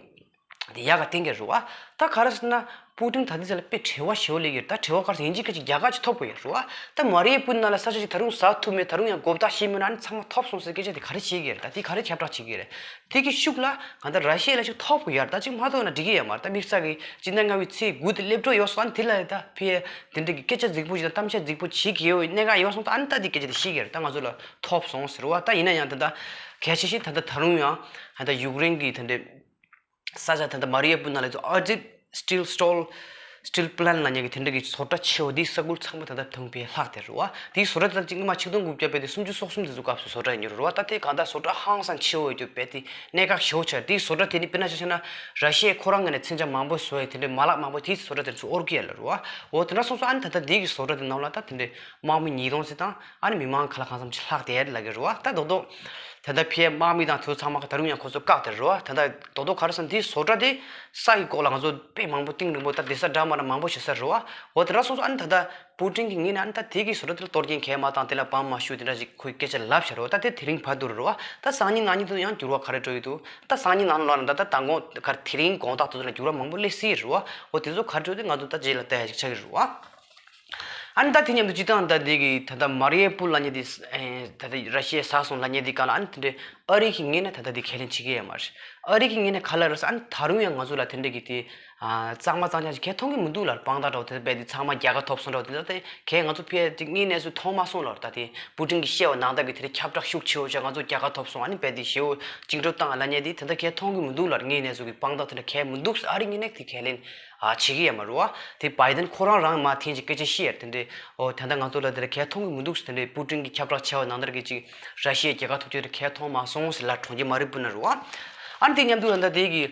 དེ་ཡག་ག་བསྟན་གྱི་རེད་བ། ད་ག་རེ་ཟེར་ན། པུ་ཏིན་ད་ལྟའི་ཆ་ལ་དཔེ་བྲེལ་བ་ཞེ་པོ་སླེབས་ཀྱི་རེད། ད་བྲེལ་བ་ག་རེ་ཟེར། ཡིན་གཅིག་མིན་གཅིག་རྒྱལ་ཁ་ཅིག་ཐོབ་དགོས་ཡོད་རེད་བ། ད་མ་རི་ཡུ་པུལ་ནང་ལ་ས་ཆ་ཅིག་ད་རུང་ཟ་ཐུབ་མེད། ད་རུང་ཡང་གོ་བརྡ་ཤེས་མེད་ན་ཨ་ནི་ཚང་མ་ཐོབ་སོང་ཟེར་སྐད་ཆ་དེ་ག་རེ་བྱེད་ཀྱི་རེད། ད་དེ་ག་རེ་ཁྱབ་བསྒྲགས་བྱེད་ཀྱི་རེད། དེ་གི་ཤུགས་ལ་གང་ལྟར་ར་ཤི་ཡ་ལ་ཅིག་ཐོབ་དགོས་ཡོད་རེད། ད་ཅིག་མ་ཐོབ་ན་འགྲིག་གི་ཡོད་མ་རེད། ད་དམིགས་བསལ་གྱི་སྤྱི་ཟླ་ལྔ་པའི་ཚེས་དགུ་དེ་སླེབས་འགྲོ་ཡོད་སོང་། ཨ་ནི་དེ་ལ་ད་ཕར་དེ་འདྲ་གི་སྐད་ཆ་རྫིག་པོ་ཞིག་དང་གཏམ་བཤད་རྫིག་པོ་བྱེད་ཀྱི་ཡོད་གནད་འགག་ཡོད་སོང་། ད་ཨ་ནི་ད་དེ་སྐད་ཆ་དེ་བཤད་ཀྱི་རེད། ད་ང་ཚོ་ལ་ཐོབ་སོང་ཟེར་བ། ད་ཡིན་ན་ཡང་ད་ལྟ་གལ་ཆེ་ཤོས་ད་ལྟ་ད་རུང་ཡང་ད་ལྟ་ཡུཀ་རེན་གྱི་དེ་འདྲའི་ས་ཆ་ད་ལྟ་མ་རི་ཡུ་པུལ་ནང་ལ་ཚོ་ཨ་ཛིབ་སི་ཊིལ་སི་ཊོལ་སི་ཊིལ་པི་ལན་ལབ་མཁན་གྱི་དེ་འདྲ་གི་བཟོ་གྲྭ་ཆེ་བོ་འདི་ས་ཁུལ་ཚང་མ་ད་ལྟ་ཐོན་པའི་ལྷག་དེ་རེད་བ། དེའི་བཟོ་གྲྭ་ད་ཅིག་སྔོན་མ་ཆིག་སྟོང་དགུ་བརྒྱ་དཔེ་དེ་སུམ་ཅུ་སོ་གསུམ་དེ་ཚོ་སྐབས་སུ་བཟོ་གྲྭ་ཡིན་རེད་བ། ད་དེ་གང་ལྟར་བཟོ་གྲྭ་ཧང་སང་ཆེ་བོ་ཡོད་རྒྱུ་དཔེ་དེ་གནད་འགག་ཞེ་པོ་ཆགས། དེའི་བཟོ་གྲྭ་དེ་ནི་དཔེར་ན་ཆ་བཞག་ན་ར་ཤི་ཡས་ཁོ་རང་ངོས་ནས་མཚོན་ཆ་མང་པོ་བཟོ་ཡས་དེ་འདྲའི་མ་ལག་མང་པོ་དེའི་བཟོ་གྲྭ་དེ་ཚོ་དབོར་གྱི་ཡོད་ལ་རེད་བ། འོ་དེ་འདྲ་སོང་ཙང་ཨ་ནི་ད་ལྟ་དེ་གི་བཟོ་གྲྭ་དེ་ནང་ལ་ད་དེ་འདྲའི་དམག་མི་ཉིས་སྟོང་ཙམ་དང་ཨ་ནི་མི་མང་ག་ལ་གང་འཚམ་ཅིག་ལྷག་བསྡད་ལབ་ཀྱི་རེད་བ། ད་རྡོག་རྡོག་ད་ལྟ་ཕར་དམག་མི་དང་དེ་ཚོ་ཚང་མ་ད་རུང་ཡང་ཁོ་ཚོ་བཀག་བསྡད་རེད་བ། ད་ལྟ་རྡོག་རྡོག་ག་རེ་ཟེར་ན་དེའི་བཟོ་གྲྭ་དེ་ས་ཡི་སྐོར་ལ་ང་ཚོ་དཔེ་མང་པོ་གཏིང་རིང་པོ་ད་བསྡད་ས་འདྲ་མ་འདྲ་མང་པོ་བྱེད་ས་རེད་བ། འོ་དེ་འདྲ་སོང་ཙང་ཨ་ནི་ད་ལྟ་པུ་ཏིན་གྱི་ངོས་ནས་ཨ་ནི་ད་དེ་གི་བཟོ་གྲྭ་དེ་ལ་གཏོར་སྐྱོན་གང་ཡང་མ་བཏང་། དེ་ལ་བམ་མ་གཞུས། དེ་འདྲ་ཞིག་ཁོས་སྐད་ཆ་ལབ་བཞག་རེད་བ། ད་དེ་དེ་རིང་བར་དུ་རེད་བ། ད་སང་ཉིན་གནངས་ཉིན་དུ་ཡང་འགྱུར་བ་ག་རེ་འགྲོ་ཡི་འདུག་ད་སང་ཉིན་གནངས་ལོགས་ན་ད་ལྟ་མདང་དགོང་ག་དེ་རིང་དགོང་དག་དེ་ཚོ་ལ་འགྱུར་བ་མང་པོ་སླེབས་སྲིད་རེད་བ། འོ་དེ་ཚོ་ག་རེ་འགྲོ་དེ་ང་ཚོ་ད་རྗེས་ལ་ལྟ་ཡ་ཞིག་ཆགས་ཀྱི་རེད་བ། ཨ་ནི་ད་དེ་མཉམ་དུ་སྤྱིར་བཏང་ད་འདི་གི་ད་ལྟ་མ་རི་ཡུ་པུལ་ལབ་མཁན་དེ་ད་ལྟ་ར་ཤི་ཡས་ཟ་སོང་ལབ་མཁན་དེ་ག་ལ་ཨ་ནི་དེ་འདྲའི་ ཨ་རི་གི་ངོས་ནས་ད་ལྟ་འདི་ཁས་ལེན་བྱེད་ཀྱི་ཡོད་མ་རེད། ཨ་རི་གི་ངོས་ནས་ག་ལ་རེད་ཟེར། ཨ་ནི་ད་རུང་ཡང་ང་ཚོ་ལ་དེ་འདྲ་གི་དེ་ཨ་གཙང་མ་གཙང་རྐྱང་ཞིག་གང་ཡང་མཐོང་གི་མི་འདུག་ལབ། དཔང་རྟགས་འདྲ་བོ་དེ་རྦད་དེ་ཚང་མ་རྒྱལ་ཁ་ཐོབ་སོང་འདྲ་བོ་དེ་ལ་དེ་གང་ཡང་ང་ཚོ་ཕར་དེ་དངོས་གནས་སུ་མཐོང་མ་སོང་ལབ། ད་དེ་པུ་ཏིན་གྱིས་བཤད་པ་ནང་ལྟར་གྱི་དེ་འདྲ་ཁྱབ་བསྒྲགས་ཤུགས་ཆེ་བོ་བྱས་ང་ཚོ་རྒྱལ་ཁ་ཐོབ་སོང་། ཨ་ནི་རྦད་དེ་ཞེ་པོ་བཅིངས་འགྲོལ་བཏང་ལབ་མཁན་དེ་དེ་འདྲ་གང་ཡང་མཐོང་གི་མི་འདུག་ལབ། དངོས་གནས་སུ་གི་དཔང་རྟགས་དེ་འདྲ་གང་ཡང་མི་འདུག་ཟེར། ཨ་རི་ངོས་ནས་དེ་ཁས་ལེན་ཨ་བྱེད་ཀྱི་ཡོད་མ་རེད་བ། དེ་བྷའི་ཏིན་ཁོ་རང་རང་མར་འཐེན་ཅིག་སྐད་ཆ་བཤད་ཡ་རེད། དེ་འདྲའི་ཨོ་ད་ལྟ་ང་ཚོ་ལ་དེ་འདྲ་གང་ཡང་མཐོང་གི་མི་འདུག་ཟེར། དེ་འདྲའི་པུ་ཏིན་གྱིས་ཁྱབ་བསྒྲགས་བྱས་པ་ནང་ལྟར་གྱི་ཅིག་ར་ཤི་ཡའི་རྒྱལ་ཁ་ཐོབ་རྒྱུ་དེ་གང་ཡང་མཐོང་མ་སོང་ཟེར་ལབ། གྲོང་ཁྱེར་མ་རི་ཡུ་པོལ་ནང་རེད་བ། ཨ་ནི་དེ་མཉམ་དུ་ད་ལྟ་དེ་གི་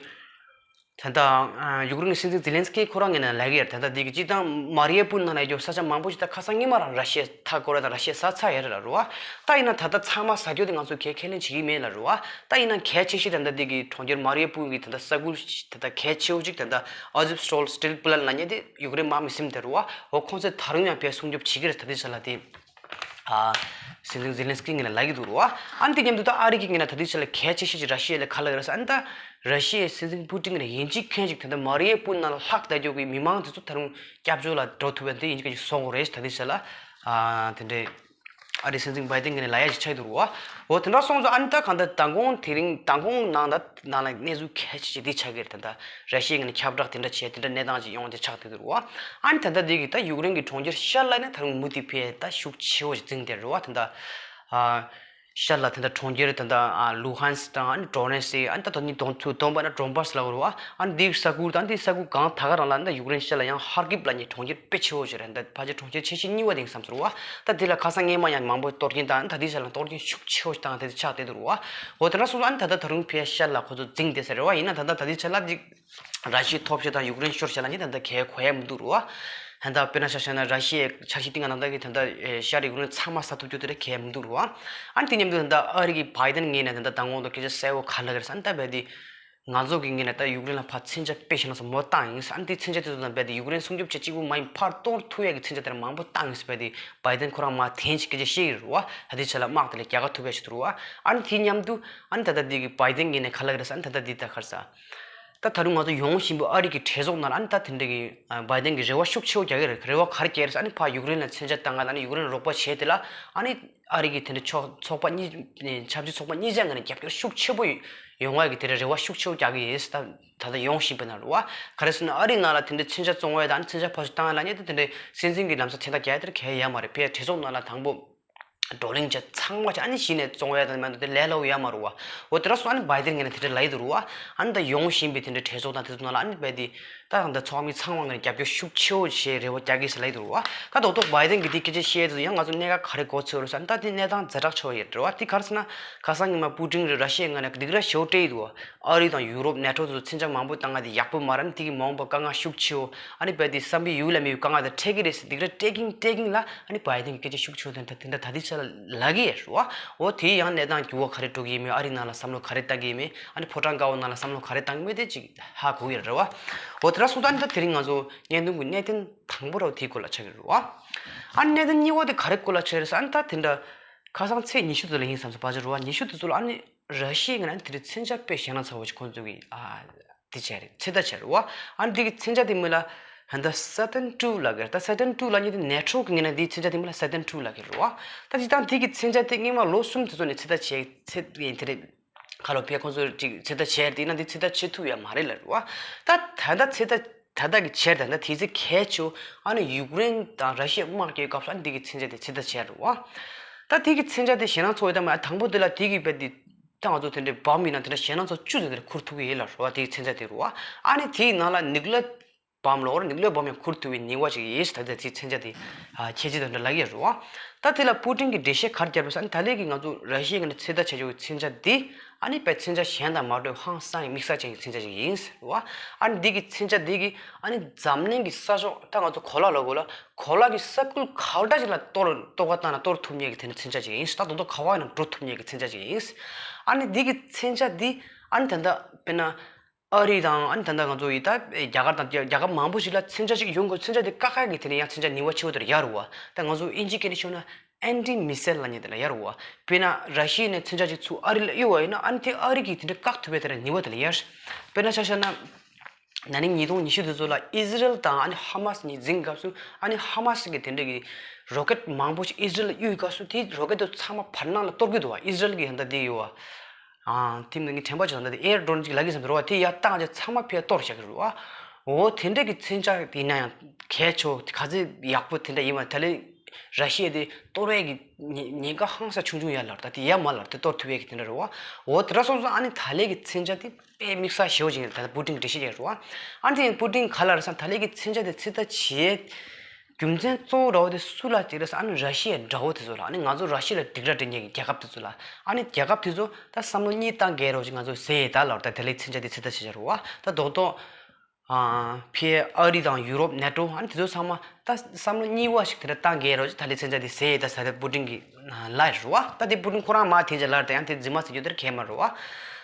ད་ལྟ་ཨ་ཡུཀ་རེན་གྱི་སྲིད་འཛིན་ཛེ་ལན་སི་ཀི་ཁོ་རང་ངོས་ནས་ལབ་ཀྱི་ཡོད་རེད། ད་ལྟ་འདི་གི་སྤྱིར་བཏང་མ་རི་ཡུ་པོལ་ནང་ལ་ཡོད་ས་ཆ་མང་པོ་ཞིག་ད་ཁ་སང་ཉི་མ་རང་ར་ཤི་ཡས་མཐའ་བསྐོར་བ་དང་ར་ཤི་ཡས་ཟ་ཚར་ཡོད་རེད་ལབ་རེད་བ། ད་ཡིན་ན་ད་ལྟ་ཚང་མ་ཟ་རྒྱུ་དེ་ང་ཚོས་གང་ཡང་ཁས་ལེན་བྱེད་ཀྱི་མེད་ལབ་རེད་བ། ད་ཡིན་ན་གལ་ཆེ་ཤོས་ད་ལྟ་འདི་གི་གྲོང་ཁྱེར་མ་རི་ཡུ་པོལ་གྱི་ད་ལྟ་ས་ཁུལ་ད་ལྟ་གལ་ཆེ་བོ་ཅིག་ད་ལྟ་ཨ་ཟིབ་སི་ཊོལ་སི་ཊིལ་པི་ལན་ལབ་མཁན་དེ་ཡུཀ་རེན་དམག་མི་ཟིན་བསྡད་རེད་བ། འོ་ཁོང་ཚོས་ད་རུང་ཡང་ཕར་སྲུང་སྐྱོབ་བྱེད་ཀྱི་རེད། ད་ལྟའི་ཆ་ལ་དེ། ཨ། སྲིད་འཛིན་ཛེ་ལན་སི་ཀི་ངོས་ནས་ལབ་ཀྱི་འདུག་རེད་བ། ཨ་ནི་དེ་མཉམ་དུ་ད་ཨ་རི་གི་ངོས་ནས་ད་ལྟའི་ཆ་ལ་གལ་ཆེ་ཤོས་ཅིག་ར་ཤི་ཡ་ལ་ག་ལབ་ཡོད་རེད་ཟེར། ཨ་ནི་ད་ར་ཤི་ཡའི་སྲིད་འཛིན་པུ་ཏིན་ངོས་ནས་ཡིན་གཅིག་མིན་གཅིག་ད་ལྟ་མ་རི་ཡུ་པོལ་ནང་ལ་ལྷག་བསྡད་རྒྱུ་གི་མི་མང་དེ་ཚོ་ད་རུང་སྐྱབས་བཅོལ་ལ་འགྲོ་ཐུབ་པ་དེ་ཡིན་གཅིག་མིན་གཅིག་བཟོ་དགོས་རེད། ད་ལྟའི་ཆ་ལ་ཨ་དེ་འདྲའི་ཨ་རིའི་སྲིད་འཛིན་བྷའི་ཏིན་ངོས་ནས་ལབ་ཡ་ཅིག་ཆགས་ཀྱི་འདུག་རེད་བ། འོ་དེ་འདྲ་སོང་ཙང་ཨ་ནི་ད་གང་ལྟར་མདང་དགོང་དེ་རིང་མདང་དགོང་ནང་ད་ནང་ལ་གནས་ཚུལ་གལ་ཆེ་ཆེ་འདི་ཆགས་ཀྱི་རེད། ད་ལྟ་ར་ཤི་ཡའི་ངོས་ནས་ཁྱབ་བསྒྲགས་དེ་འདྲ་བྱས་དེ་འདྲ་གནས་སྟངས་ཅིག་ཡོང་དེ་ཆགས་བསྡད་འདུག་རེད་བ། ཨ་ནི་ད་ལྟ་འདི་གི་ད་ཡུཀ་རེན་གྱི་གྲོང་ཁྱེར་ཤར་ལ་ནི་ད་རུང་མུ་མཐུད་ཕར་ད་ཤུགས་ཆེ་བོ་ཞིག་འཛིང་བསྡད་རེད་བ། ད་ལྟ་ཨ་ཤར་ལ་ད་ལྟ་གྲོང་ཁྱེར་ད་ལྟ་ཨ་ལུ་ཧན་སི་དང་ཨ་ནི་ཌོ་ནེ་སི་ཨ་ནི་ད་ལྟ་ནི་གདོང་ཚུལ་གདོང་པ་ན་ཌོན་བྷ་སི་ལབ་དགོས་རེད་བ། ཨ་ནི་འདི་ས་ཁུལ་དང་འདི་ས་ཁུལ་གང་ད་ག་རང་ལ་ད་ཡུཀ་རེན་ཤར་ལ་ཡང་ཧར་ཀིབ་ལབ་མཁན་གྲོང་ཁྱེར་དཔེ་ཆེ་བོ་ཞིག་རེད། ད་ཕལ་ཆེར་གྲོང་ཁྱེར་ཆེ་ཤོས་གཉིས་པ་དེ་ཡིན་བསམ་སོང་རེད་བ། ད་འདི་ལ་ཁ་སང་སྔོན་མ་ཡང་མང་པོ་གཏོར་སྐྱོན་དང་ད་འདི་ཤར་ལ་གཏོར་སྐྱོན་ཤུགས་ཆེ་བོ་ཞིག་བཏང་དེ་ཆགས་བསྡད་འདུག་རེད་བ། འོ་དེ་འདྲ་སོང་ཙང་ཨ་ནི་ད་ལྟ་ད་རུང་ཕར་ཤར་ལ་ཁོ་ཚོ་འཛིང་བསྡད་ས་རེད་བ། ཡིན་ན་ད་ལྟ་ད་ལྟའི་ཆ་ལ་འདི་ར་ཤི་ཡའི་ཐོབ་ཤོར་དང་ཡུཀ་རེན་ཤོར་ཤོར་ལབ་མཁན་ད་ལྟ་གང་ཡང་གོ་ཡ་མི་འདུག་རེད་བ། ད་ལྟ་དཔེར་ན་ཆ་བཞག་ན་ར་ཤི་ཡའི་འཆར་གཞི་སྟེང་ང་ནང་ལྟར་གྱི་ད་ལྟ་ཨེ་ཤར་ཡུཀ་རེན་ཚང་མ་ཟ་ཐུབ་རྒྱུ་དེ་འདྲ་གང་ཡང་མི་འདུག་རེད་བ། ཨ་ནི་དེ་མཉམ་དུ་ད་ལྟ་ཨ་རི་གི་བྷའི་ཏིན་ངོས་ནས་ད་ལྟ་མདང་དགོང་དུ་སྐད་ཆ་གསལ་བོ་ག་རེ་ལབ་ཀྱི་རེད་ཟེར་ན། ད་རྦད་དེ་ང་ཚོ་གི་ངོས་ནས་ད་ཡུཀ་རེན་ལ་ཕར་མཚོན་ཆ་དཔེ་ཞེ་དྲག་ཚོ་མང་པོ་བཏང་ཡིན་ཟེར། ཨ་ནི་དེ་མཚོན་ཆ་དེ་ཚོ་དང་རྦད་དེ་ཡུཀ་རེན་སྲུང་སྐྱོབ་བྱེད་གཅིག་པུ་མ་ཡིན་པར་གཏོར་ཐུབ་ཡ་གི་མཚོན་ཆ་དེ་འདྲ་མང་པོ་བཏང་ཡིན་ཟེར་རྦད་དེ་བྷའི་ཏིན་ཁོ་རང་མར་འཐེན་ཅིག་སྐད་ཆ་བཤད་ཀྱི་རེད་བ། ད་ལྟའི་ཆ་ལ་དམག་དེ་ལ་རྒྱལ་ཁ་ཐོབ་ཡ་ཞིག་འདུག་རེད་བ། ཨ་ནི་དེ་མཉམ་དུ་ཨ་ནི་ད་ལྟ་འདི་གི་བྷའི་ཏིན་ངོས་ནས་ག་རེ་ལབ་ཀྱི་རེད་ཟེར། ཨ་ནི་ད་ལྟ་འདི་ད་ག་རེ་ཟེར། ད་ད་རུང་ང་ཚོ་ཡོང་བཞིན་པའི་ཨ་རི་གི་གྲོས་ཚོགས་ནང་ལ་ཨ་ནི་ད་དེ་འདྲ་གི་ཨ་བྷའི་ཏིན་གྱིས་རེ་བ་ཤུགས་ཆེ་བོ་རྒྱག་གི་རེད། རེ་བ་ག་རེ་རྒྱག་གི་རེད་ཟེར། ཨ་ནི་ཕར་ཡུཀ་རེན་ལ་མཚོན་ཆ་བཏང་ག་ཨ་ནི་ཡུཀ་རེན་རོགས་པ་བྱས་དེ་ལ་ཨ་ནི་ཨ་རི་གི་དེ་འདྲ་ཕྱོགས་ཚོགས་པ་གཉིས་ཆབ་སྲིད་ཚོགས་པ་གཉིས་ཆ་ངོས་ནས་རྒྱབ་སྐྱོར་ཤུགས་ཆེ་བོ་ཡོང་བ་གི་དེ་འདྲ་རེ་བ་ཤུགས་ཆེ་བོ་རྒྱག་གི་ཡིན་ཟེར། ད་ད་ལྟ་ཡོང་བཞིན་པའི་ནང་རེད་བ། ག་རེ་ཟེར་ན་ཨ་རི་ནང་ལ་དེ་འདྲ་མཚོན་ཆ་བཙོང་བ་དང་ཨ་ནི་མཚོན་ཆ་ཕར་ཚུར་བཏང་ཡ་ལབ་མཁན་དེ་དེ་འདྲ་སྲིད་འཛིན་གྱི་ལམ་སང་མཚན་རྟགས་རྒྱག་ཡ་དེ་འདྲ་གང་ཡང་ཡོད་མ་རེད། ཕར་གྲོས་ཚོགས་ནང་ལ་དང་པོ་བགྲོ་གླེང་བྱས་ཚང་མ་བྱས་ཨ་ནི་གཞི་ནས་བཙོང་ཡ་དང་མ་གཏོགས་དེ་ལས་སླ་བོ་ཡོད་མ་རེད་བ། འོ་དེ་འདྲ་སོང་ཨ་ནི་བྷའི་ཏིན་ངོས་ནས་དེ་འདྲ་ལབ་ཀྱི་འདུག་རེད་བ། ཨ་ནི་ད་ཡོང་བཞིན་པའི་དེ་འདྲའི་གྲོས་ཚོགས་དང་དེ་ཚོ་ནང་ལ་ཨ་ནི་རྦད་དེ་ད་ད་ཚོགས་མི་ཚང་མ་ངོས་ནས་རྒྱབ་སྐྱོར་ཤུགས་ཆེ་བོ་བྱེད་རེ་བ་རྒྱག་གི་ཟེར་ལབ་ཀྱི་འདུག་རེད་བ། ད་རྡོག་རྡོག་བྷའི་ཏིན་གྱིས་དེ་སྐད་ཆ་བཤད་དུས་ཡང་ང་ཚོ་གནད་འགག་ག་རེ་གོ་ཚོད་རེད་ཟེར་ན། ད་དེ་གནས་སྟངས་ཛ་དྲག་ཆེ་བ་ཡོད་རེད་བ། དེ་ག་རེ་ཟེར་ན་ཁ་སང་ཉི་མ་པུ་ཏིན་རེད་ར་ཤི་ཡའི་ངོས་ནས་སྡིགས་ར་ཞེ་པོ་སྤྲད་ཀྱི་འདུག་བ། ཨ་རི་དང་ཡུ་རོབ་ནེ་ཊོ་དེ་ཚོ་མཚོན་ཆ་མང་པོ་བཏང་ང་དེ་ཡག་པོ་མ་རེད། ཨ་ནི་དེ་གི་མ་འོངས་པ་དཀའ་ངལ་ཤུགས་ཆེ་བོ་ཨ་ནི་རྦད་དེ་བསམ་པའི་ཡུལ་ལ་མེད་པའི་དཀའ་ངལ་དེ་འཕྲད་ཀྱི་རེད་ཟེར་སྡིགས་ར་སྤྲད་ཀྱིན་སྤྲད་ཀྱིན་ལ་ཨ་ནི་བྷའི་ཏིན་གྱིས་སྐད་ཆ་ཤུགས་ཆེ་བོ་དེ་འདྲ་དེ་འདྲ་ད་ལྟའི་ཆ་ལ་ལབ་ཀྱི་ཡོད་རེད་བ། འོ་དེ་ཡང་གནས་སྟངས་འགྱུར་བ་ག་རེ་འགྲོ་གི་ཡིན་མིན། ཨ་རི་ནང་ལ་བསམ་བློ་ག་རེ་བཏང་གི་ཡིན་མིན། ཨ་ནི་ཕོ་བྲང་དཀར་པོ་ནང་ལ་བསམ་བློ་ག་རེ་བཏང་གི་མིན་དེ་ཅིག་ཧ་གོ་གི་ཡོད་རེད་བ། འོ་དེ་འདྲ་སོང་ཙང་ཨ་ནི་ད་དེ་རིང་ང་ཚོ་བརྙན་ཐུང་གི་གནད་དོན་དང་པོ་ར་དེའི་སྐོར་ལ་ཆགས་ཀྱི་རེད་བ། ཨ་ནི་གནད་དོན་གཉིས་པ་དེ་ག་རེ་སྐོར་ལ་ཆགས་རེད་ཟེར། ཨ་ནི་ད་དེ་འདྲ་ཁ་སང་ཚེས་ཉི་ཤུ་དེ་ཚོ་ལ་ཡིན་བསམ་སོང་བ་ཅིག་རེད་བ། ཉི་ཤུ་དེ་ཚོ་ལ་ཨ་ནི་ར་ཤི་ཡའི་ངོས་ནས་དེ་འདྲའི་མཚོན་ཆ་དཔེ་ཞེ་དྲག་ཚ་བོ་ཞིག་ཁོང་ཚོ་གིས་ཨ་དེ་བྱས་རེད། ཚོད་ལྟ་བྱས་རེད་བ། ཨ་ནི་དེ་གི་མཚོན་ཆ་དེ་མིང་ལ་ད་ལྟ་Saturn two ལབ་ཀྱི་རེད། ད་Saturn two ལབ་མཁན་དེ་ནེ་ཊོ་གི་ངོས་ནས་དེའི་མཚོན་ཆ་དེ་མིང་ལ་Saturn two ལབ་ཀྱི་རེད་བ། ད་སྤྱིར་བཏང་དེ་གི་མཚོན་ཆ་དེ་སྔོན་མ་ལོ་གསུམ་དེ་ཚོ་ནས་ཚོད་ལྟ་བྱས་ཚེ་དེ་རེད། ཁ་ལོ་ཕར་ཁོང་ཚོས་ཅིག་ཚོད་ལྟ་བྱས་དེ་ན་དེ་ཚོད་ལྟ་བྱེད་ཐུབ་ཡ་མ་རེད་ལབ་རེད་བ། ད་ད་ལྟ་ཚོད་ལྟ་ད་ལྟ་གི་ཆེད་ད་ལྟ་དེ་ཚེ་གལ་ཆེ་བོ་ཨ་ནི་ཡུཀ་རེན་དང་ར་ཤི་ཡ་དམག་རྒྱག་སྐབས་སུ་ཨ་ནི་དེ་གི་མཚོན་ཆ་དེ་ཚོད་ལྟ་བྱས་རེད་བ། ད་དེ་གི་མཚོན་ཆ་དེ་ཞེ་དྲག་ཚ་བོ་ཡོད་ད་མ་རེད། དང་པོ་དེ་ལ་དེ་གི་རྦད་དེ་ད་ང་ཚོ་དེ་འདྲའི་བམ་ཡིན་ན་དེ་འདྲ་ཞེ་དྲག་ཚ་བཅུ་ཙམ་དེ་འདྲ་ཁུར་ཐུབ་ཀྱི་ཡོད་ལབ་རེད་བ། དེ་གི་མཚོན་ཆ་དེ་རེད་བ། ཨ་ནི་དེའི་ནང་ལ་ནིའུ་ཀི་ལི་ཡར་བམ་ལོར་ནིའུ་ཀི་ལི་ཡར་བམ་ཡང་ཁུར་ཐུབ་པའི་ནུས་པ་ཅིག་ཡིན་ཟེར། ད་ལྟ་དེའི་མཚོན་ཆ་དེ་ཨ་ཁྱད་ཆོས་དེ་འདྲ་ལབ་ཀྱི་ཡོད་རེད་བ། ད་དེ་ལ་པུ་ཏིན་གྱིས་འགྲེལ་བཤད་ག་རེ་བརྒྱབ་པ་ཟེར་ན། ད་ལན་གྱི་ང་ཚོ་ར་ཤི་ཡའི་ངོས་ནས་ཚོད་ལྟ་བྱ་རྒྱུ་གི་མཚོན་ཆ་འདི་ཨ་ནི་དཔེ་མཚོན་ཆ་གཞན་དང་མ་འདྲ་བའི་ཧང་སང་གི་དམིགས་བསལ་ཅན་གྱི་མཚོན་ཆ་ཅིག་ཡིན་ཟེར་བ། ཨ་ནི་འདི་གི་མཚོན་ཆ་འདི་གིས་ཨ་ནི་འཛམ་གླིང་གི་ས་ཕྱོགས་ད་ང་ཚོ་གོ་ལ་ལབ་དགོས་ལ་གོ་ལ་གི་ས་ཁུལ་ག་པར་ཅིག་ལ་གཏོར་གཏོར་བ་བཏང་ན་གཏོར་ཐུབ་མཁན་གྱི་དེ་འདྲ་མཚོན་ཆ་ཅིག་ཡིན་ཟེར། ད་དུང་ག་པར་ཡིན་ན་འགྲོ་ཐུབ་མཁན་གྱི་མཚོན་ཆ་ཅིག་ཡིན་ཟེར། ཨ་ནི་འདི་གི་མཚོན་ཆ་འདི་ཨ་ནི་ད་ལྟ་དཔེར་ན། ཨ་རི་དང་ཨ་ནི་ད་ལྟ་ང་ཚོ་ཡི་ད་རྒྱ་གར་དང་རྒྱལ་ཁབ་མང་པོ་ཞིག་ལ་མཚོན་ཆ་ཅིག་ཡོང་དགོས། མཚོན་ཆ་དེ་བཀག་ཡག་གི་དེ་ནས་ཡང་མཚོན་ཆ་ནུས་པ་ཆེ་བོ་དེར་ཡོད་རེད་བ། ད་ང་ཚོ་དབྱིན་ཇིའི་སྐད་ནས་ཤོད་ན་ཨན་ཊི་མི་སེལ་ལབ་མཁན་དེ་ལ་ཡོད་རེད་བ། དཔེར་ན་ར་ཤི་ཡ་ནས་མཚོན་ཆ་ཅིག་ཚུར་ཨ་རི་ལ་གཡུགས་པ་ཡིན་ན་ཨ་ནི་དེ་ཨ་རི་གིས་དེ་འདྲ་བཀག་ཐུབ་པའི་དེ་ལ་ནུས་པ་དེ་ལ་ཡོད་རེད། དཔེར་ན་ཆ་བཞག་ན། ན་ནིང་ཉིས་སྟོང་ཉི་ཤུ་དེ་ཚོ་ལ་ཨི་ཟི་རལ་དང་ཨ་ནི་ཧ་མ་སི་གཉིས་འཛིང་སྐབས་སུ་ཨ་ནི་ཧ་མ་སི་གིས་དེ་འདྲ་གི་རོ་ཀེད་མང་པོ་ཞིག་ཨི་ཟི་རལ་ལ་གཡུགས་སྐབས་སུ་དེ་རོ་ཀེད་དེ་ཚང་མ་བར་སྣང་ལ་གཏོར་གྱི་འདུག་བ། ཨི་ཟི་རལ་གྱི་ད་ལྟ་དེ་ཡོད་བ། ཨ་དེ་མིན་ངས་དྲན་པ་བྱུང་། ད་དེ་ཨེར་ཌོ་རོན་ཅིག་ལབ་ཀྱི་ཟེར་བ་དེ་ཡར་བཏང་རྗེས་ཚང་མ་ཕར་གཏོར་བཞག་གི་རེད་བ། འོ་དེ་འདྲ་གི་མཚོན་ཆ་ཡིན་ན་ཡང་གལ་ཆེ་བོ་ག་ཚོད་ཡག་པོ་དེ་འདྲ་ཡིན་པ། ད་ལན་ར་ཤི་ཡ་དེ་གཏོར་བའི་གི་ཉེན་ཉེན་ཁ་ཧང་སང་ཆུང་ཆུང་ཡོད་ལབ་རེད། ད་དེ་ཡ་མ་ལབ་རེད། དེ་གཏོར་ཐུབ་ཡས་གི་དེ་འདྲ་རེད་བ། འོ་དེ་འདྲ་སོང་ཙང་ཨ་ནི་ད་ལན་གི་མཚོན་ཆ་དེ་དཔེ་དམིགས་བསལ་ཞེ་པོ་ཅིག་ཡིན། ད་ལྟ་པུ་ཏིན་འགྲེལ་བཤད་རྒྱག་རེད་བ། ཨ་ནི་དེ་པུ་ཏིན་ག་ལབ་རེད་ཟེར་ན། ད་ལན་གི་མཚོན་ཆ་དེ་ཚོད་ལྟ་བྱེད་རྒྱུ་མཚན་གཙོ་བོ་འདྲ་བོ་དེ་སུ་ལ་ཅིག་རེད་ཟེར་ན། ཨ་ནི་ར་ཤི་ཡའི་དགྲ་བོ་དེ་ཚོ་ལ། ཨ་ནི་ང་ཚོ་ར་ཤི་ཡ་ལ་སྡིགས་ར་སྒྲིག་མཁན་གྱི་རྒྱལ་ཁབ་དེ་ཚོ་ལ། ཨ་ནི་རྒྱལ་ཁབ་དེ་ཚོ་ད་བསམ་བློ་གཉིས་བཏང་གི་རེད་བ་ཅིག་ང་ཚོ་ཟེར་ཡས་ད་ལབ་རེད། ད་དེ་ལན་མཚོན་ཆ་དེ་ཚོད་ལྟ་བྱེད་ཡས་རེད་བ། ད་རྡོག་རྡོག་ཨ་ཕར་ཨ་རི་དང་ཡུ་རོབ་ནེ་ཊོ། ཨ་ནི་དེ་ཚོ་ཚང་མ་ད་བསམ་བློ་གཉིས་པ་ཞིག་དེ་འདྲ་བཏང་གི་རེད་བ་ཅིག་ད་ལན་མཚོན་ཆ་དེ་ཟེར་ཡས་ད་ཟེར་ཏེ་པུ་ཏིན་གྱིས་ལབ་རེད་བ། ད་དེ་པུ་ཏིན་ཁོ་རང་མར་དེ་འདྲ་ལབ་རེད། ད་ཡང་དེ་རྫུན་མ་ཟེར་རྒྱུ་དེ་གང་ཡང་མ་རེད་བ།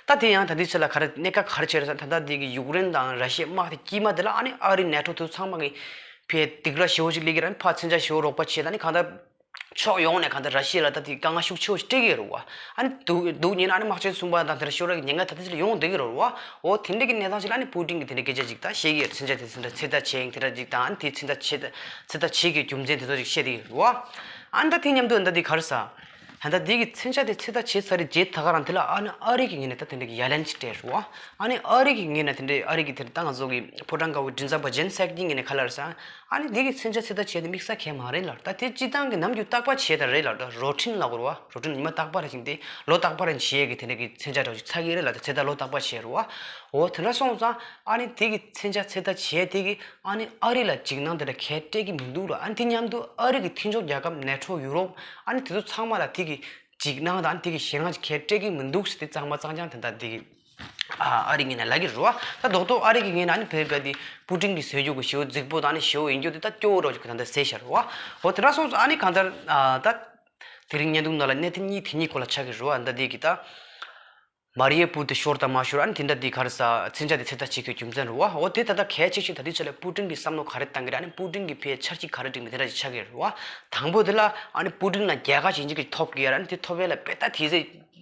ད་དེ་ཡང་ད་དེའི་ཆེད་ལ་ག་རེ་གནད་འགག་ག་རེ་ཆགས་རེད་ཟེར་ན། ད་ལྟ་དེ་གི་ཡུཀ་རེན་དང་ར་ཤི་ཡའི་དམག་དེ་དཀྱིལ་མ་དེ་ལ་ཨ་ནི་ཨ་རི་ནེ་ཊོ་དེ་ཚོ་ཚང་མ་གིས་ཕར་སྡིགས་ར་ཞེ་པོ་ཅིག་སླེབས་ཀྱི་རེད། ཨ་ནི་ཕར་མཚོན་ཆ་ཞེ་པོ་རོགས་པ་བྱས། ད་ཨ་ནི་གང་ལྟར་ཕྱོགས་ཡོངས་ནས་གང་ལྟར་ར་ཤི་ཡ་ལ་ད་དེ་དཀའ་ངལ་ཤུགས་ཆེ་བོ་ཞིག་སྤྲད་ཀྱི་ཡོད་རེད་བ། ཨ་ནི་སྡུག་སྡུག་བསྔལ། ཨ་ནི་དམག་ཆེན་གསུམ་པ་དང་དེ་འདྲ་ཤོར་བའི་ཉེན་ཁ་ད་ལྟ་ཅིག་ལ་ཡོང་བསྡད་ཀྱི་རེད་བ། འོ་དེ་འདྲ་གི་གནས་སྟངས་ཅིག་ལ་ཨ་ནི་པུ་ཏིན་གྱིས་དེ་འདྲ་སྐད་ཆ་ཅིག་ད་བཤད་ཀྱི་ཡོད་རེད། མཚོན་ཆ་དེ་ཚོ་འདྲ་ཚོད་ལྟ་བྱེད་ཡིན་དེ་འདྲ་ཅིག་དང་། ཨ་ནི་དེ་ཚོད་ལྟ་བྱེད་ཚོད་ལྟ་བྱེད་ཀྱི་རྒྱུ་མཚན་དེ་ཚོ་ཅིག་བཤད་བསྡད་ཀྱི་རེད་བ། ཨ་ནི་ད་དེ་མཉམ་དུ་ད་དེ་ག་རེ་ཟེར། ད་ལྟ་འདི་གི་མཚོན་ཆ་དེ་ཚོད་ལྟ་བྱས་ཚར་རྗེས་ད་ག་རང་དེ་ལ་ཨ་ནི་ཨ་རི་གི་ངོས་ནས་ད་དེ་འདྲ་གི་ཡ་ལན་ཅིག་སྤྲད་རེད་བ། ཨ་ནི་ཨ་རི་གི་ངོས་ནས་དེ་འདྲ་ཨ་རི་གི་དེ་ད་ང་ཚོ་གི་ཕོ་བྲང་དཀར་པོའི་མགྲིན་ཚབ་པ་ཇེན་སེག་གི་ངོས་ནས་ག་ལབ་རེད་ཟེར་ན། ཨ་ནི་འདི་གི་མཚོན་ཆ་ཚོད་ལྟ་བྱས་དེ་དམིགས་བསལ་གང་ཡང་མ་རེད་ལབ། ད་དེ་སྤྱིར་བཏང་གི་ནམ་རྒྱུན་རྟག་པར་བྱས་དེ་རེད་ལབ། ད་རུ་ཊིན་ལབ་དགོས་རེད་བ། རུ་ཊིན་ཉི་མ་རྟག་པར་བཞིན་དེ་ལོ་རྟག་པར་བྱེད་ཡས་ཀྱི་དེ་འདྲ་གི་མཚོན་ཆ་འདྲ་བོ་ཅིག་ཆགས་ཀྱི་རེད་ལབ། ད་ཚོད་ལྟ་ལོ་རྟག་པར་བྱས་རེད་བ། འོ་དེ་འདྲ་སོང་ཙང་ཨ་ནི་དེ་གི་མཚོན་ཆ་ཚོད་ལྟ་བྱས་དེ་གི་ཨ་ནི་ཨ་རི་ལ་འཇིགས་སྣང་དེ་འདྲ་གང་ཡང་སྤྲད་ཀྱི་མི་འདུག་ར། ཨ་ནི་དེ་མཉམ་དུ་ཨ་རི་གི་མཐུན་ཕྱོགས་རྒྱལ་ཁབ་ནེ་ཊོ་ཡུ་རོབ་ཨ་ནི་དེ་ཚོ་ཚང་མ་ལ་དེ་གི་འཇིགས་སྣང་དང་ཨ་ནི་དེ་གི་ཞེད་སྣང་གང་ཡང་སྤྲད་ཀྱི་མི་འདུག་ཟེར་ཏེ་གཙང་མ་གཙང་རྐྱང་དེ་འདྲ་དེ་གི་ཨ་ཨ་རི་ངོས་ནས་ལབ་ཀྱི་རེད་བ། ད་རྡོག་རྡོག་ཨ་རི་གི་ངོས་ནས་ཨ་ནི་བོད་པ་དེ་པུ་ཏིན་གྱིས་བཟོས་རྒྱུ་གི་ཞེ་པོ་རྫིག་པོ་དང་ཨ་ནི་ཞེ་པོ་ཡིན་རྒྱུ་དེ་ད་སྐྱོ་བོ་འདྲ་བོ་ཅིག་གི་ད་ལྟ་ཟེར་བཞག་རེད་བ། འོ་དེ་འདྲ་སོང་ཙང་ཨ་ནི་གང་ལྟར་ཨ་ད་དེ་རིང་བརྙན་ཐུང་ནང་ལ་གནད་དོན་གཉིས་དེ་གཉིས་སྐོར་ལ་ཆགས་ཀྱི་རེད་བ། ད་དེ་གི་ད་མ་རི་ཡ་པུར་དེ་ཤོར་དང་མ་ཤོར། ཨ་ནི་དེ་འདྲ་དེ་ག་རེ་ཟེར། མཚོན་ཆ་དེ་ཚོད་ལྟ་བྱེད་དགོས་རྒྱུ་མཚན་རེད་བ། འོ་དེ་ད་ལྟ་གལ་ཆེ་ཤོས་ད་ལྟའི་ཆ་ལ་པུ་ཏིན་གྱིས་བསམ་བློ་ག་རེ་བཏང་གི་རེད། ཨ་ནི་པུ་ཏིན་གྱིས་ཕར་འཆར་གཞི་ག་རེ་བསྒྲིགས་མིན་དེ་འདྲ་ཅིག་ཆགས་ཀྱི་རེད་བ། དང་པོ་དེ་ལ་ཨ་ནི་པུ་ཏིན་ལ་རྒྱལ་ཁ་ཅིག་ཅིག་ཐོབ་ཀྱི་ཡོད་རེད། ཨ་ནི་དེ་ཐོབ་ཡས་ལ་དཔེ་ད་དེ་ཚོད་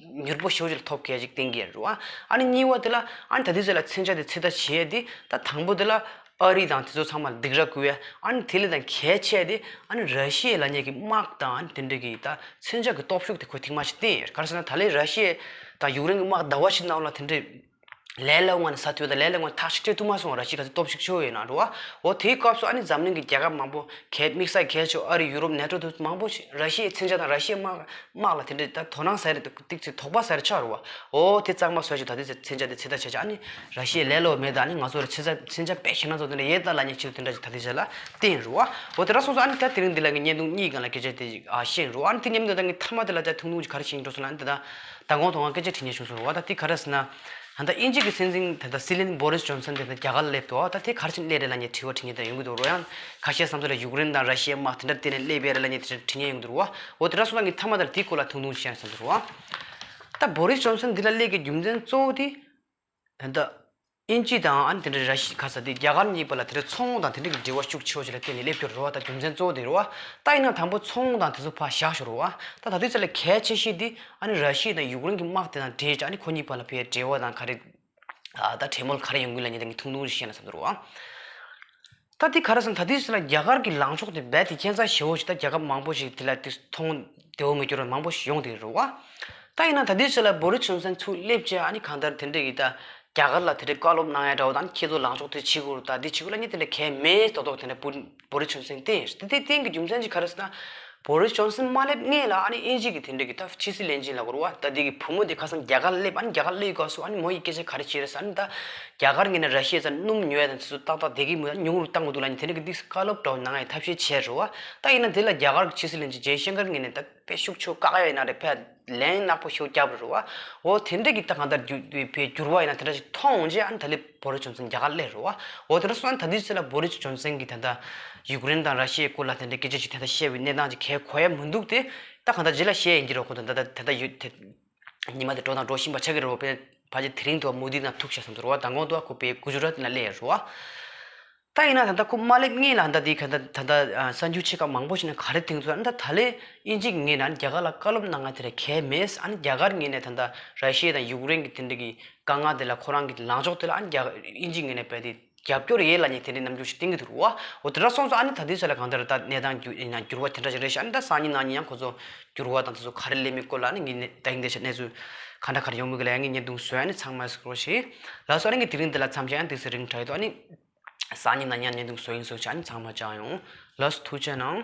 མྱུར་པོ་ཞེ་པོ་ཅིག་ལ་ཐོབ་ཀྱི་ཡ་ཅིག་བསྟན་གྱི་ཡོད་རེད་བ། ཨ་ནི་གཉིས་པ་དེ་ལ་ཨ་ནི་ད་ལྟའི་ཆ་ལ་མཚོན་ཆ་དེ་ཚོད་ལྟ་བྱེད་ཡས་དེ་ད་དང་པོ་དེ་ལ་ཨ་རི་དང་དེ་ཚོ་ཚང་མ་ལ་སྡིགས་ར་བསྐུལ་ཡས། ཨ་ནི་དེ་ལས་ད་གལ་ཆེ་དེ་ཨ་ནི་ར་ཤི་ཡ་ལབ་མཁན་གྱི་དམག་དང་ཨ་ནི་དེ་འདྲ་གི་ད་མཚོན་ཆ་གི་སྟོབས་ཤུགས་དེ་ཁོས་ཐེངས་མ་གཅིག་བསྟན་ཡོད། ག་རེ་ཟེར་ན་ད་ལན་ར་ཤི་ཡ་དང་ཡུཀ་རེན་གྱི་དམག་ཟླ་བ་གཅིག་ནང་ལ་དེ་འདྲ་ལས་སླ་པོ་ངང་ནས་ཟ་ཐུབ་ཡ་དང་ལས་སླ་པོ་ངང་ནས་ཐག་གཅོད་ཐུབ་མ་སོང་། ར་ཤི་ཡ་ག་ཚོད་སྟོབས་ཤུགས་ཆེ་བོ་ཡོད་ན་འགྲོ་བ། འོ་དེའི་སྐབས་སུ་ཨ་ནི་འཛམ་གླིང་གི་རྒྱལ་ཁབ་མང་པོ་གལ་དམིགས་བསལ་གལ་ཆེ་བོ་ཨ་རི་ཡུ་རོབ་ནེ་ཊོ་དེ་མང་པོ་ཞིག་ར་ཤི་ཡའི་མཚོན་ཆ་དང་ར་ཤི་ཡའི་དམག་དམག་ལ་དེ་འདྲ་ད་དོ་སྣང་ཟ་ཡ་རེད། ཏིག་ཙི་དོགས་པ་ཟ་ཡ་རེད་ཆགས་རེད་བ། འོ་དེ་གཙང་མ་བཟོ་ཞིག་ད་དེ་མཚོན་ཆ་དེ་ཚོད་ལྟ་བྱས་བྱས། ཨ་ནི་ར་ཤི་ཡ་ལས་སླ་པོ་མེད། ད་ཨ་ནི་ང་ཚོ་ར་མཚོན་ཆ་མཚོན་ཆ་དཔེ་ཞེད་སྣང་ཚོ་དེ་འདྲ་ཡོད་ད་ལབ་མཁན་ཆེད་དུ་དེ་འདྲ་ཞིག་ད་དེ་བྱས་ལ་བསྟན་རེད་བ། འོ་དེ་འདྲ་སོང་ཙང་ཨ་ནི་ད་དེ་རིང་འདི་ལ་ངས་བརྙན་ཐུང་གཉིས་སྒང་ལ་སྐད་ཆ་དེ་ཞིག་ཨ་བཤད་རེད་བ། ཨ་ནི་དེ་མཉམ་དུ་ད་ངས་མཐའ་མ་དེ་ལ་ད་ཐུང་ཐུང་ཞིག་ག་རེ་བཤད་འགྲོ་སོང་ལབ་ན། ད་ད་མདང་དགོང་དུ་ང་སྐད་ཆ་དྲི་མཁན་བྱུང་སོང་རེད་བ། ད་དེ་ག་རེ་ཟེར་ན། ད་ལྟ་དབྱིན་ཇི་གི་སྲིད་འཛིན་ད་ལྟ་སྲིད་བློན་བོ་རིས་ཇོན་སན་དེ་ད་རྒྱ་གར་ལ་སླེབས་འདུག་ད་དེ་ག་རེ་བྱས་ནས་སླེབས་རེད་ལབ་མཁན་དྲི་བ་དྲི་མཁན་དེ་ཡོང་གི་འདུག་རོ། ཡང་ཁ་ཤས་སོ་སོ་ལ་ཡུཀ་རེན་དང་ར་ཤི་ཡའི་དམག་དེ་འདྲ་བརྟེན་ནས་སླེབས་པ་རེད་ལབ་མཁན་དེ་འདྲ་དྲི་མཁན་ཡོང་གི་འདུག་རོ། འོ་དེ་འདྲ་སོང་ཙང་ངས་མཐའ་མ་དེ་ལ་དེའི་སྐོར་ལ་ཐུང་ཐུང་ཞིག་བཤད་ན་བསམ་འདུག་རོ། ད་བོ་རིས་ཇོན་སན་འདི་ལ་སླེབས་ཀྱི་རྒྱུ་མཚན་གཙོ་བོ་དེ་ད་ལྟ་དབྱིན་ཇི་དང་ཨ་ནི་དེ་འདྲ་ར་ཤི་ཁ་ས་དེ་རྒྱ་གར་གཉིས་བར་ལ་དེ་འདྲ་ཚོང་དང་དེ་འདྲ་གི་འབྲེལ་བ་ཤུགས་ཆེ་བོ་ཞིག་ལ་བརྟེན་ནས་སླེབས་ཀྱི་རེད་བ། ད་རྒྱུ་མཚན་གཙོ་བོ་དེ་རེད་བ། ད་ཡིན་ན་དང་པོ་ཚོང་དང་དེ་ཚོ་ཕར་བཞག་ཞོར་རེད་བ། ད་ད་ལྟའི་ཆ་ལ་གལ་ཆེ་ཤོས་དེ་ཨ་ནི་ར་ཤི་ཡ་དང་ཡུཀ་རེན་གྱི་དམག་དེ་དང་འབྲེལ་བྱས། ཨ་ནི་ཁོ་གཉིས་བར་ལ་ཕར་འབྲེལ་བ་དང་ག་རེ་ཨ་ད་གྲོས་མོལ་ག་རེ་ཡོང་གི་ལབ་མཁན་དེ་ངས་ཐུང་ཐུང་ཞིག་བཤད་ན་བསམ་འདུག་རེད་བ། ད་དེ་ག་རེ་ཟེར་ན་ད་ལྟའི་ཆ་ལ་རྒྱ་གར་གྱི་ལངས་ཕྱོགས་དེ་རྦད་དེ་ཁྱད་མཚར་ཞེ་པོ་ཞིག་ད་རྒྱལ་ཁབ་མང་པོ་ཞིག་དེ་ལ་དེ་མཐོང་བདེ་བོ་མི་འགྱུར་བ་མང་པོ་ཞིག་ཡོང་བསྡད་ཀྱི་རེད་བ། ད་ཡིན་ན་ད་ལྟའི་ཆ་ལ་བོ་རིས་ཇོན་སན་ཚུར་སླེབས་བྱས་ཨ་ནི་གང་ལྟར་དེ་འདྲ་གི་ད་རྒྱ་གར་ལ་དེ་འདྲའི་བཀའ་སློབ་གནང་ཡ་འདྲ་བོ་དང་། ཁྱེད་ཚོ་ལངས་ཕྱོགས་དེ་བྱེད་དགོས་རེད། ད་འདི་བྱེད་དགོས་ལབ་མཁན་དེ་འདྲ་གང་ཡང་མེད། ཏོག་ཏོག་དེ་འདྲ་བོ་བོ་རིས་ཇོན་སན་བསྟན་ཡོད་རེད། དེ་བསྟན་གྱི་རྒྱུ་མཚན་ཅིག་ག་རེ་ཟེར་ན། བོ་རིས་ཇོན་སན་མ་སླེབས་སྔོན་ལ་ཨ་ནི་དབྱིན་ཇི་གི་དེ་འདྲ་གི་ད་ཕྱི་སྲིད་བློན་ཆེན་ལབ་དགོས་རེད་བ། ད་འདི་གི་བུ་མོ་དེ་ཁ་སང་རྒྱ་གར་སླེབས། ཨ་ནི་རྒྱ་གར་སླེབས་སྐབས་སུ་ཨ་ནི་མོ་ཡིས་སྐད་ཆ་ག་རེ་བཤད་རེད་ཟེར་ན། ད་རྒྱ་གར་ངོས་ནས་ར་ཤི་ཡའི་རྩར་སྣུམ་ཉོ་ཡ་དང་དེ་ཚོ་ཏག་ཏག་བསྡད་ཀྱི་མི་འདུག་ཉུང་རུ་བཏང་དགོས་འདུག་ལབ་མཁན་དེ་འདྲ་གི་འདི་བཀའ་སློབ་འདྲ་བོ་གནང་ཡའི་ཐབས་ཤེས་བྱས་རེད་བ། ད་ཡིན་ན་དེ་ལ་རྒྱ་གར་གྱི་ཕྱི་སྲིད་བློན་ཆེན་ཇེ་ཤང་ཀར་ངོས་ནས་ད་དཔེ་ཤུགས་ཆེ་བཀག་ཡ་ཡིན་ན་རེད། ཕར་ལན་ནག་པོ་ཞེ་པོ་བརྒྱབ་རེད་བ། འོ་དེ་འདྲ་གི་ད་གང་ལྟར་འགྱུར་བའི་འགྱུར་བ་ཡིན་ན་དེ་འདྲ་ཞིག་མཐོང་བྱས་ཨ་ནི་ད་ལན་བོ་རིས་ཇོན་སན་རྒྱ་གར་སླེབས་རེད་བ། འོ་དེ་འདྲ་སོང་ན་ད་ལྟའི་ཆ་ལ་བོ་རིས་ཇོན་སན་གྱིས་ད་ལྟ་ཡུཀ་རེན་དང་ར་ཤི་ཡའི་སྐོར་ལ་དེ་འདྲའི་སྐད་ཆ་ཞིག་ད་ལྟ་བཤད་པའི་གནས་སྟངས་ཅིག་གང་ཡང་གོ་ཡ་མི་འདུག་སྟེ། ད་གང་ལྟར་རྗེས་ལ་བཤད་ཡིན་གྱི་རེད། ཁོ་ད་ད་ད་ད་ཡོད་དེ་ཉི་མ་དེ་འགྲོ་དང་འགྲོ་བཞིན་པ་ཆགས་ཀྱི་རེད་བ། དཔེ་ཕལ་ཆེར་དེ་རིང་དུ་མོ་དི་དང་ཐུག་བཞག་བསམ་འདུག་རེད་བ། མདང་དགོང་དུ་ཁོ་དཔེ་གུ་ཇུ་རཱཏ་ལ་སླེབས་ཡོད་རེད་བ། ད་ཡིན་ན་ད་ལྟ་ཁོ་མ་སླེབས་སྔོན་ལ་ད་ལྟ་དེ་ག་ད་ད་ལྟ་ཨ་གསར་འགྱུར་ཆེ་ཁག་མང་པོ་ཞིག་ནས་ག་རེ་བཏོན་འདུག་ཟེར་ན། ད་ད་ལན་དབྱིན་ཇི་གི་ངོས་ནས་ཨ་ནི་རྒྱ་གར་ལ་བཀའ་སློབ་གནང་ཡ་དེ་འདྲ་གང་ཡང་མེད། ཨ་ནི་རྒྱ་གར་ངོས་ནས་ད་ལྟ་ར་ཤི་ཡ་དང་ཡུཀ་རེན་གྱི་དེ་འདྲ་གི་དཀའ་ངལ་དེ་ལ་ཁོ་རང་གི་ལངས་ཕྱོགས་དེ་ལ་ཨ་ནི་རྒྱ་དབྱིན་ཇི་ངོས་ནས་རྦད་དེ་ རྒྱབ་སྐྱོར་ཡོད་ལབ་མཁན་དེ་འདྲའི་རྣམ་འགྱུར་ཞིག་བསྟན་གྱི་འདུག་རེད་བ། འོ་དེ་འདྲ་སོང་ཙང་ཨ་ནི་ད་ལྟའི་ཆ་ལ་གང་ལྟར་ད་གནས་སྟངས་འགྱུར་ཡིན་ན་འགྱུར་བ་དེ་འདྲ་ཞིག་རེད་ཤག་ཨ་ནི་ད་སང་ཉིན་གནངས་ཉིན་ཡང་ཁོ་ཚོ་འགྱུར་བ་དང་དེ་ཚོ་ག་རེ་སླེབས་མིན་སྐོར་ལ་ཨ་ནི་ངས་ནས་ད་ཡིན་དེ་ཆ་གནས་ཚུལ་ག་འདྲ་ག་རེ་ཡོང་མིན་གྱི་ལ་ཡང་ངས་བརྙན་ཐུང་བཟོས་ཨ་ནི་ཚང་མ་གཟིགས་རོགས་ཞེས། ལགས་སོ། ཨ་ནི་ངས་དེ་རིང་འདི་ལ་མཚམས་བཞག་ཡང་དེ་ཚོ་རིང་དྲགས་ཡོད་དོ། ཨ་ནི་སང་ཉིན་གནངས་ཉིན་བརྙན་ཐུང་བཟོ་ཡིན་བཟོ་བྱས་ཨ་ནི་ཚང་མ་བཅར་ཡོང་། ལགས་སོ། ཐུགས་རྗེ་གནང་།